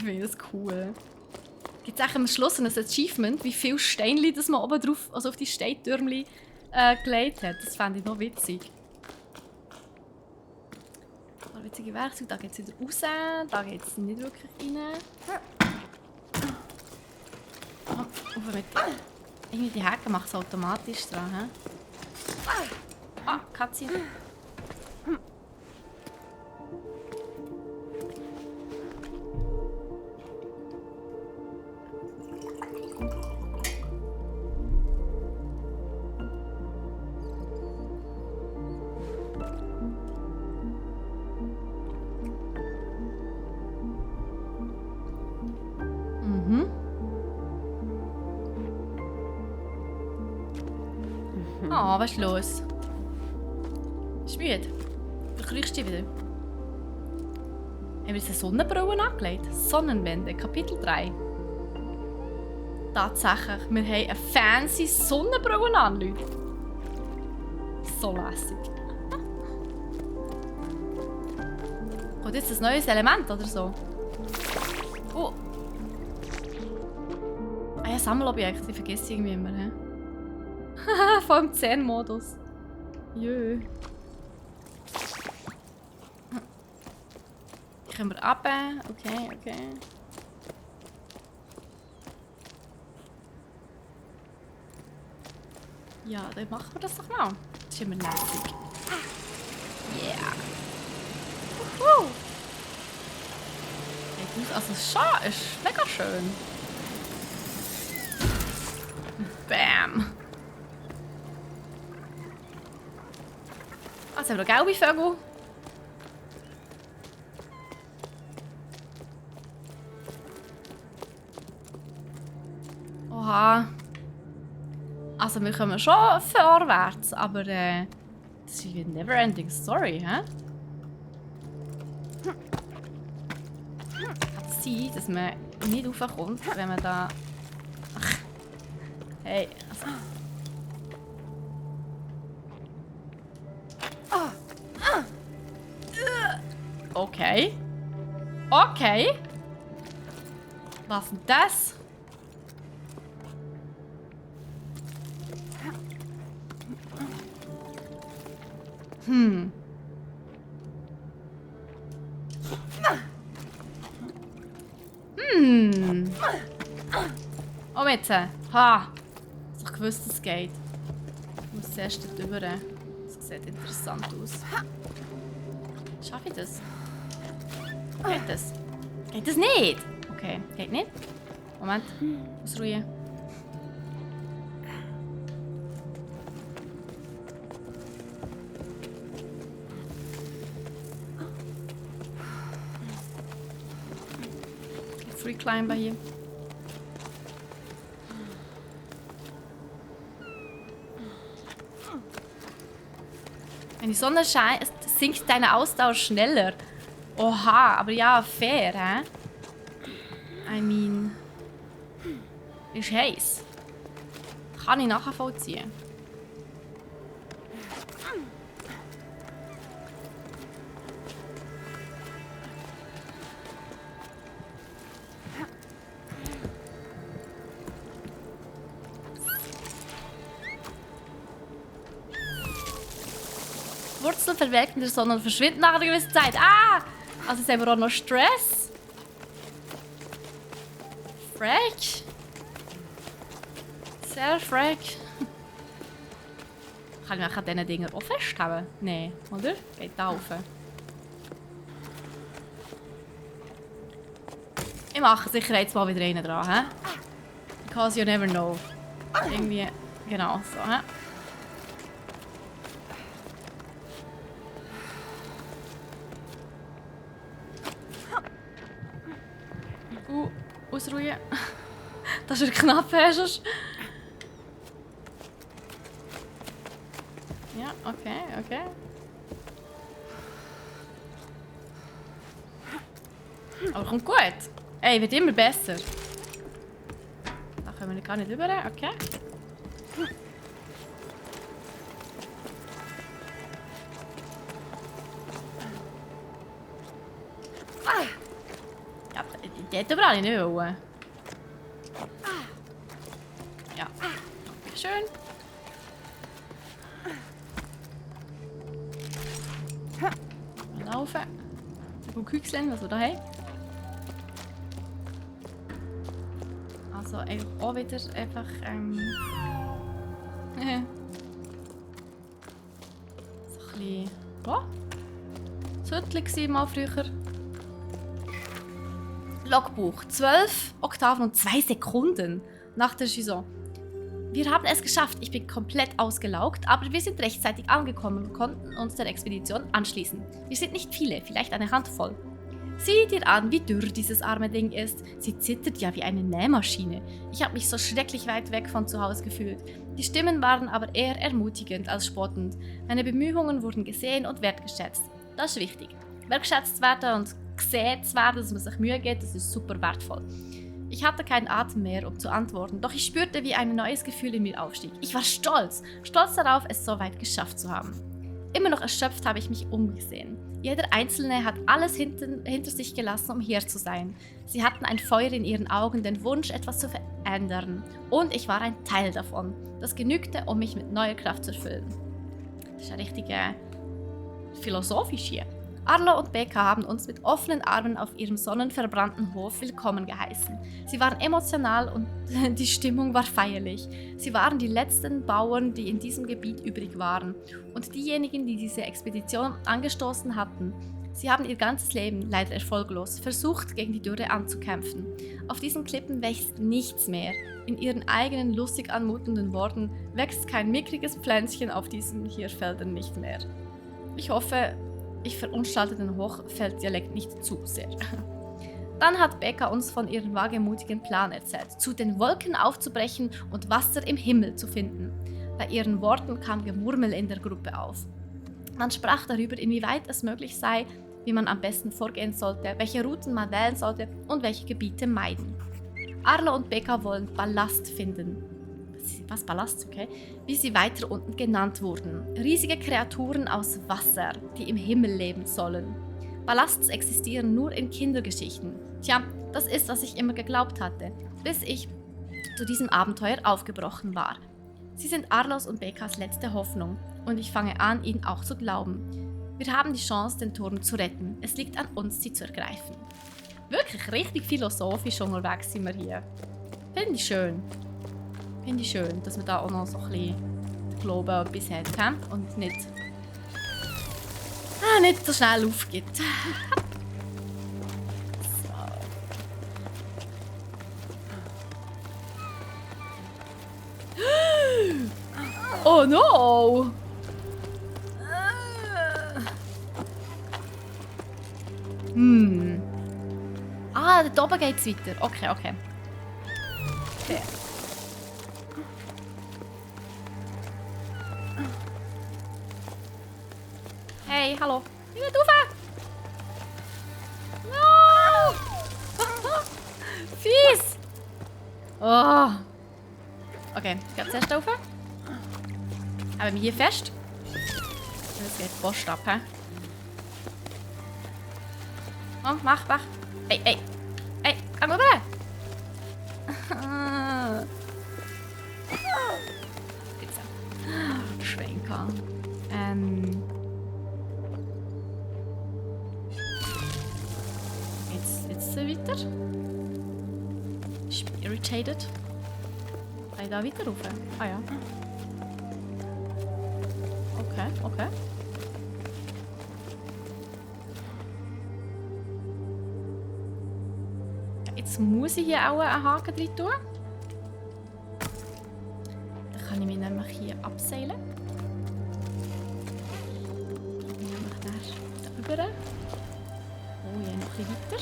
finde das cool. Gibt es eigentlich am Schluss ein Achievement, wie viele Steine das man oben drauf, also auf die Steintürmchen gelegt hat? Das fände ich noch witzig. Witzige Werkzeuge, da geht es wieder raus, da geht es nicht wirklich rein. Oh, mit irgendwie die Hecke macht es automatisch dran. He? Ah, Katze. Oh, was ist los? Ist müde? Verkrüchst du dich wieder? Haben wir jetzt eine Sonnenbrille angelegt? Sonnenwende, Kapitel 3. Tatsächlich, wir haben eine fancy Sonnenbrille an, Leute. So lässig. Kommt jetzt ein neues Element oder so? Oh. Ah ja, Sammelobjekte, ich vergesse ich irgendwie immer. He? Vor allem 10-Modus. Jö. Können wir ab? Okay. Ja, dann machen wir das doch mal. Das ist immer lässig. Yeah. Also es ist mega schön. Bam. Also haben wir noch gelbe Vögel. Oha. Also wir kommen schon vorwärts, aber das ist wie eine never-ending Story, hä? Kann es sein, dass man nicht raufkommt, wenn man da... Ach. Hey, also... Okay. Okay. Was ist denn das? Hm. Oh, jetzt. Ha. Ich hab gewusst, dass es geht. Ich muss zuerst dort rüber. Das sieht interessant aus. Schaffe ich das? Geht das? Geht das nicht? Okay, geht nicht. Moment. Ausruhen. Free Climber hier. Wenn die Sonne scheint, sinkt deine Ausdauer schneller. Oha, aber ja, fair, hä? I mean... Ist heiß. Kann ich nachvollziehen. Wurzeln verwelken der Sonne und verschwinden nach einer gewissen Zeit. Ah! Also jetzt haben wir auch noch Stress. Freck. Sehr freck. Kann ich mich an diesen Dingen auch festhalten? Nein, oder? Geht da rauf. Ich mache sicher jetzt mal wieder einen dran, hä? Because you never know. Irgendwie, genau so, hä? Ausruhen. Das ist knapp, hast du? Ja, okay, okay. Aber kommt gut. Ey, wird immer besser. Da können wir gar nicht rüber, okay. Ja, dort aber alle nicht wollen. Ja, schön. Laufen. Gut Küchseln, was wir da haben. Also auch wieder einfach so ein bisschen... Oh? Das war mal früher. Logbuch. 12 Oktaven und 2 Sekunden nach der Saison. Wir haben es geschafft. Ich bin komplett ausgelaugt, aber wir sind rechtzeitig angekommen und konnten uns der Expedition anschließen. Wir sind nicht viele, vielleicht eine Handvoll. Sieh dir an, wie dürr dieses arme Ding ist. Sie zittert ja wie eine Nähmaschine. Ich habe mich so schrecklich weit weg von zu Hause gefühlt. Die Stimmen waren aber eher ermutigend als spottend. Meine Bemühungen wurden gesehen und wertgeschätzt. Das ist wichtig. Wertgeschätzt werden und gesehen zu werden, dass man sich Mühe gibt, das ist super wertvoll. Ich hatte keinen Atem mehr, um zu antworten, doch ich spürte, wie ein neues Gefühl in mir aufstieg. Ich war stolz darauf, es so weit geschafft zu haben. Immer noch erschöpft habe ich mich umgesehen. Jeder Einzelne hat alles hinter sich gelassen, um hier zu sein. Sie hatten ein Feuer in ihren Augen, den Wunsch, etwas zu verändern. Und ich war ein Teil davon. Das genügte, um mich mit neuer Kraft zu erfüllen. Das ist ja richtig philosophisch hier. Arlo und Becca haben uns mit offenen Armen auf ihrem sonnenverbrannten Hof willkommen geheißen. Sie waren emotional und die Stimmung war feierlich. Sie waren die letzten Bauern, die in diesem Gebiet übrig waren und diejenigen, die diese Expedition angestoßen hatten. Sie haben ihr ganzes Leben, leider erfolglos, versucht, gegen die Dürre anzukämpfen. Auf diesen Klippen wächst nichts mehr. In ihren eigenen lustig anmutenden Worten wächst kein mickriges Pflänzchen auf diesen hier Feldern nicht mehr. Ich hoffe, ich verunstaltete den Hochfelddialekt nicht zu sehr. Dann hat Becca uns von ihrem wagemutigen Plan erzählt, zu den Wolken aufzubrechen und Wasser im Himmel zu finden. Bei ihren Worten kam Gemurmel in der Gruppe auf. Man sprach darüber, inwieweit es möglich sei, wie man am besten vorgehen sollte, welche Routen man wählen sollte und welche Gebiete meiden. Arlo und Becca wollen Ballast finden. Was Ballast, okay? Wie sie weiter unten genannt wurden. Riesige Kreaturen aus Wasser, die im Himmel leben sollen. Ballasts existieren nur in Kindergeschichten. Tja, das ist, was ich immer geglaubt hatte, bis ich zu diesem Abenteuer aufgebrochen war. Sie sind Arlos und Beccas letzte Hoffnung und ich fange an, ihnen auch zu glauben. Wir haben die Chance, den Turm zu retten. Es liegt an uns, sie zu ergreifen. Wirklich? wirklich richtig philosophisch unterwegs sind wir hier. Finde ich schön. Finde ich schön, dass man da auch noch so ein bisschen den Glauben an etwas hat. He? Und nicht so schnell aufgibt. So. Oh no! Ah, da oben geht's weiter. Okay, okay. Okay. Hey, hallo. Ich will rauf! No! Fies! Oh. Okay, ich gehe zuerst rauf. Haben wir hier fest. Jetzt geht die Post ab, hä? Komm, mach. Ey. Ey, komm rüber! Jetzt. Schwenker. Jetzt weiter. Ich bin irritated. Kann ich da weiter rauf? Ah ja. Okay. Jetzt muss ich hier auch einen Haken drin tun. Dann kann ich mich nämlich hier abseilen. Ich nämlich da rüber. Oh ja, noch ein bisschen weiter.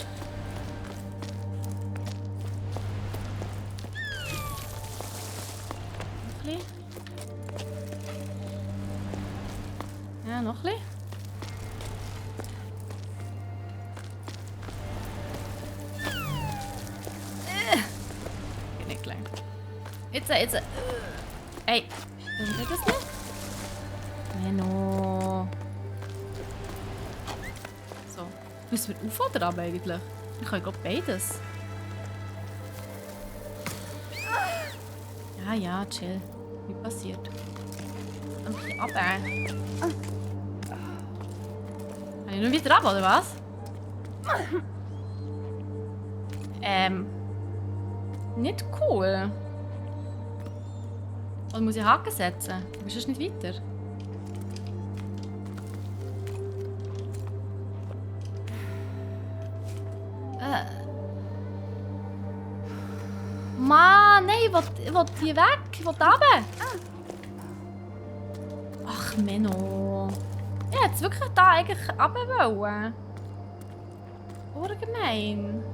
Noch ein bisschen. Ja, noch ein bisschen. Geht nicht gleich. Jetzt. Ey, warum geht das nicht? Menno. So. Müssen wir auf oder ab eigentlich? Ich kann glaube beides. Ja, chill. Wie passiert? Ein bisschen ab. Kann ich nur wieder ab, oder was? Nicht cool. Oder muss ich Haken setzen? Du bist nicht weiter. Mann, nein, ich will hier weg. Ich will runter. Ach, Menno. Ich hätte wirklich da eigentlich runter wollen. Oder gemein.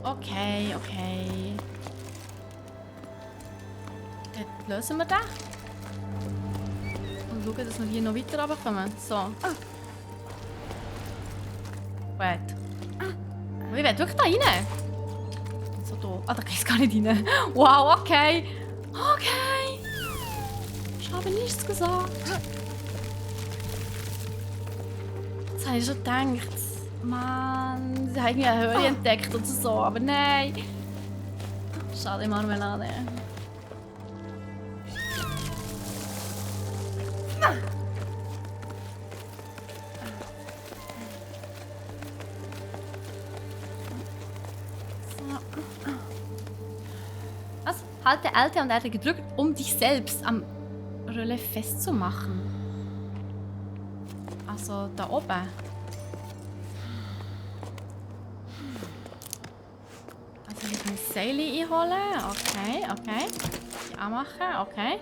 Okay. Dann lösen wir den. Und schauen, dass wir hier noch weiter runterkommen. So. Wait. Aber ich will wirklich da rein. So da. Ah, da geht es gar nicht rein. Wow, okay. Okay. Ich habe nichts gesagt. Jetzt habe ich schon gedacht, Mann, sie haben irgendwie eine Höhle entdeckt oder so, aber nein. Schade, Marmelade. Was? Halte Alt und R gedrückt, um dich selbst am Relais festzumachen. Also da oben. Also ich kann Seile einholen. Okay. Die anmachen. Okay.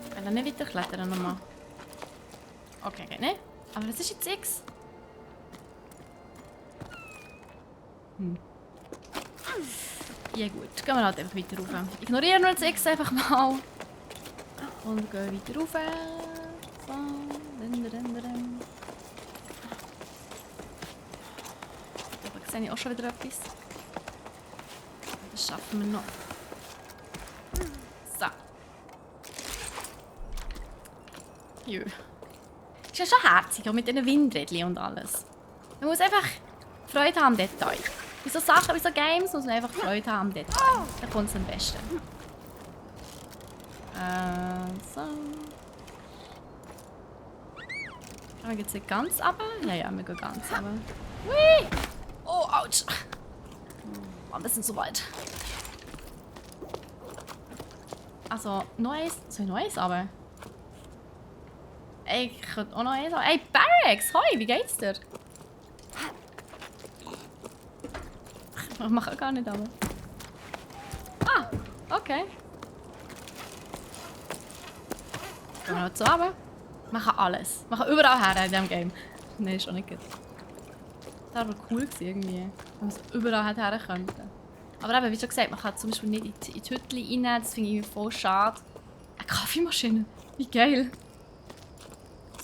Ich kann da nicht weiter klettern nochmal. Okay, geht nicht. Aber das ist jetzt X. Ja gut, gehen wir halt einfach weiter rauf. Ignorieren wir jetzt X einfach mal. Und gehen weiter rauf. So. Aber sehe ich auch schon wieder etwas. Das schaffen wir noch. So. Jö. Ist ja schon herzig, auch mit diesen Windrädchen und alles. Man muss einfach Freude haben am Detail. Bei so Sachen, bei so Games muss man einfach Freude haben am Detail. Da kommt es am besten. So. Wir gehen jetzt ganz runter. Ja, ja, wir gehen ganz runter. Hui! Oh, ouch! Oh, wir sind so weit. Also, noch eins. Soll ich noch eins runter? Ey, ich könnte auch noch eins runter. Ey, Barracks! Hoi, wie geht's dir? Ich mache gar nicht runter. Ah, okay. Gehen wir noch zu runter? Man kann alles. Man kann überall her in diesem Game. Nein, ist auch nicht gut. Das war aber cool gewesen, irgendwie. Wenn man so überall her könnte. Aber eben, wie schon gesagt, man kann zum Beispiel nicht in die Hütte rein. Das finde ich voll schade. Eine Kaffeemaschine. Wie geil.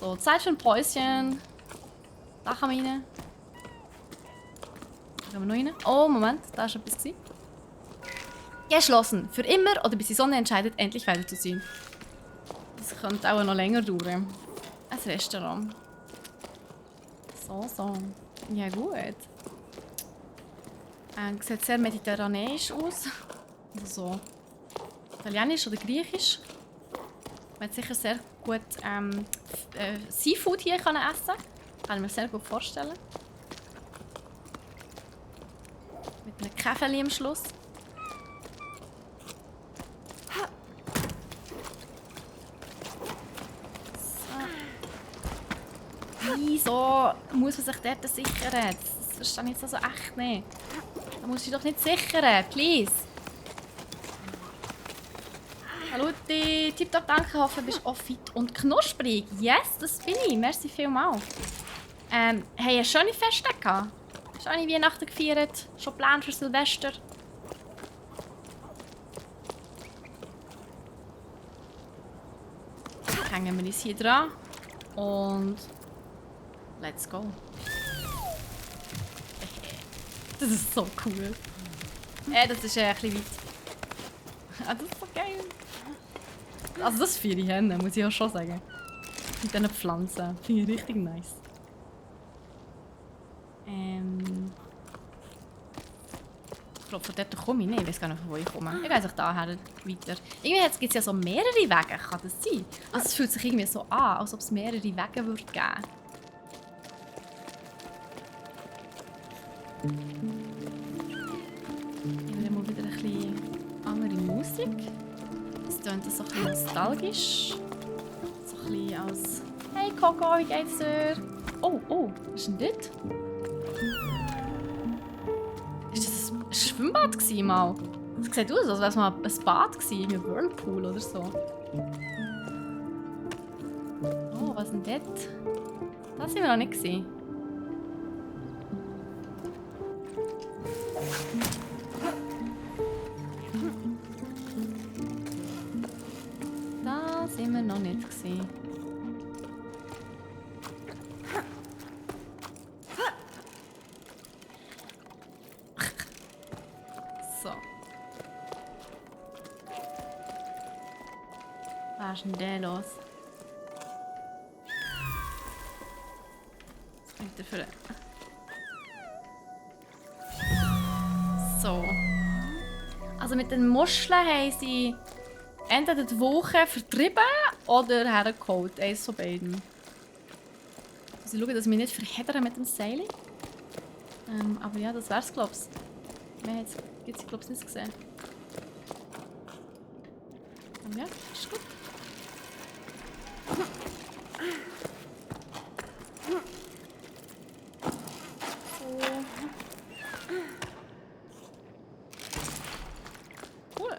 So, Zeit für ein Päuschen. Da kann man rein. Da gehen wir noch rein. Oh, Moment, da war etwas. Geschlossen. Für immer oder bis die Sonne entscheidet, endlich weiterzuziehen. Das könnte auch noch länger dauern. Ein Restaurant. So. Ja, gut. Sieht sehr mediterranisch aus. Also so italienisch oder griechisch. Man hat sicher sehr gut Seafood hier essen. Kann ich mir sehr gut vorstellen. Mit einem Käferli am Schluss. Wieso muss man sich dort sichern? Das verstehe ich jetzt also echt nicht. Da musst du dich doch nicht sichern, please. Hallo, tipptopp, danke. Ich hoffe, du bist auch fit und knusprig. Yes, das bin ich. Merci vielmals. Hey, eine schöne Feste gehabt. Schöne Weihnachten gefeiert. Schon geplant für Silvester. Hängen wir uns hier dran. Und let's go. Das ist so cool. Das ist ein bisschen weit. Ah, das ist so geil. Also das für die Hände, muss ich auch schon sagen. Mit diesen Pflanzen. Finde ich richtig nice. Ich glaube, von dort komme ich nicht. Ich weiß gar nicht, von wo ich komme. Ich gehe daher weiter. Irgendwie gibt es ja so mehrere Wege. Kann das sein? Also es fühlt sich irgendwie so an, als ob es mehrere Wege würde geben. Ich will mal wieder ein bisschen andere Musik. Es klingt so ein bisschen nostalgisch. So ein bisschen als «Hey Coco, wie geht's dir?» Oh, was ist denn das? Ist das ein Schwimmbad gewesen, mal? Das sieht aus, als wäre es mal ein Bad gewesen, ein Whirlpool oder so. Oh, was ist denn das? Das sind wir noch nicht gesehen. Das sind wir noch nicht gesehen. So. Was ist denn der los? Was bringt der für... So. Also mit den Muscheln haben sie entweder die Woche vertrieben oder hergeholt. Eins von beiden. Also schauen, dass wir nicht verheddern mit dem Seil. Aber ja, das wär's, glaube ich. Mehr gibt es, glaube ich, nicht gesehen. Aber ja, ist gut. Cool.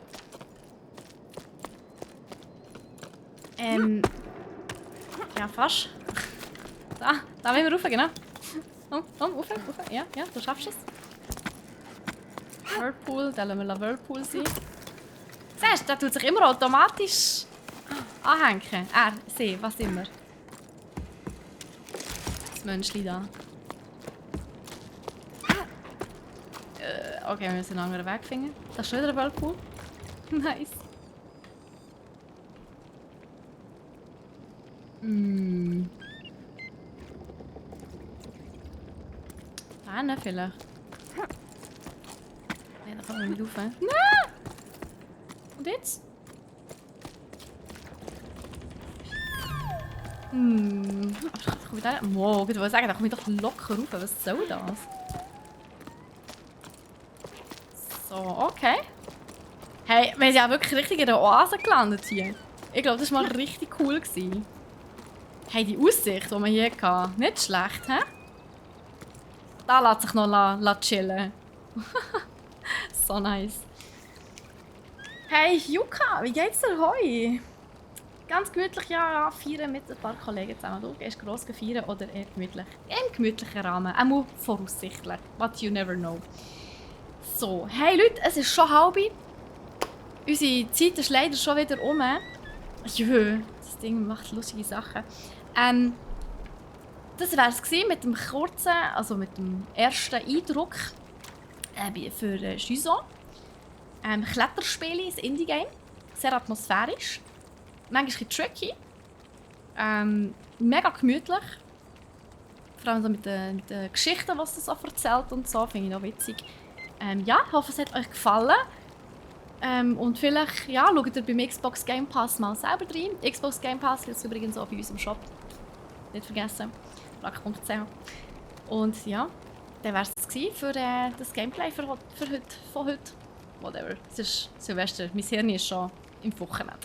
Ja, fast. Da wollen wir rauf, genau. Rauf. Ja, du schaffst es. Whirlpool, da lassen wir Whirlpool sein. Siehst du, der tut sich immer automatisch anhängen. Sie, was immer. Das Menschli da. Okay, wir müssen einen anderen Weg finden. Das ist schon wieder ein Whirlpool. Nice. Da vielleicht. Nein, da kann man nicht rauf. Nein! Und jetzt? Ich Komm ich da? Wow, ich wollte sagen, da komme ich doch locker rauf. Was soll das? So, okay. Hey, wir sind ja wirklich richtig in der Oase gelandet hier. Ich glaube, das war mal richtig cool gewesen. Hey, die Aussicht, die wir hier hatten, nicht schlecht, hä? Da lässt sich noch chillen. So nice. Hey, Yuka, wie geht's dir heute? Ganz gemütlich, ja, feiern mit ein paar Kollegen zusammen. Du gehst gross feiern oder eher gemütlich? Im gemütlichen Rahmen, auch voraussichtlich. What you never know. So, hey Leute, es ist schon halb. Unsere Zeit ist leider schon wieder um. Jö, das Ding macht lustige Sachen. Das wäre es mit dem kurzen, also mit dem ersten Eindruck für Juson. Kletterspiele, ein Indie-Game. Sehr atmosphärisch. Manchmal ein bisschen tricky. Mega gemütlich. Vor allem so mit den Geschichten, was es so erzählt und so, finde ich noch witzig. Ja, ich hoffe, es hat euch gefallen. Und vielleicht ja, schaut ihr beim Xbox Game Pass mal selber rein. Xbox Game Pass gibt es übrigens auch bei uns im Shop. Nicht vergessen. Rack.ch. Und ja, dann wäre es für das Gameplay von heute. Whatever. Es ist Silvester. Mein Hirn ist schon im Wochenende.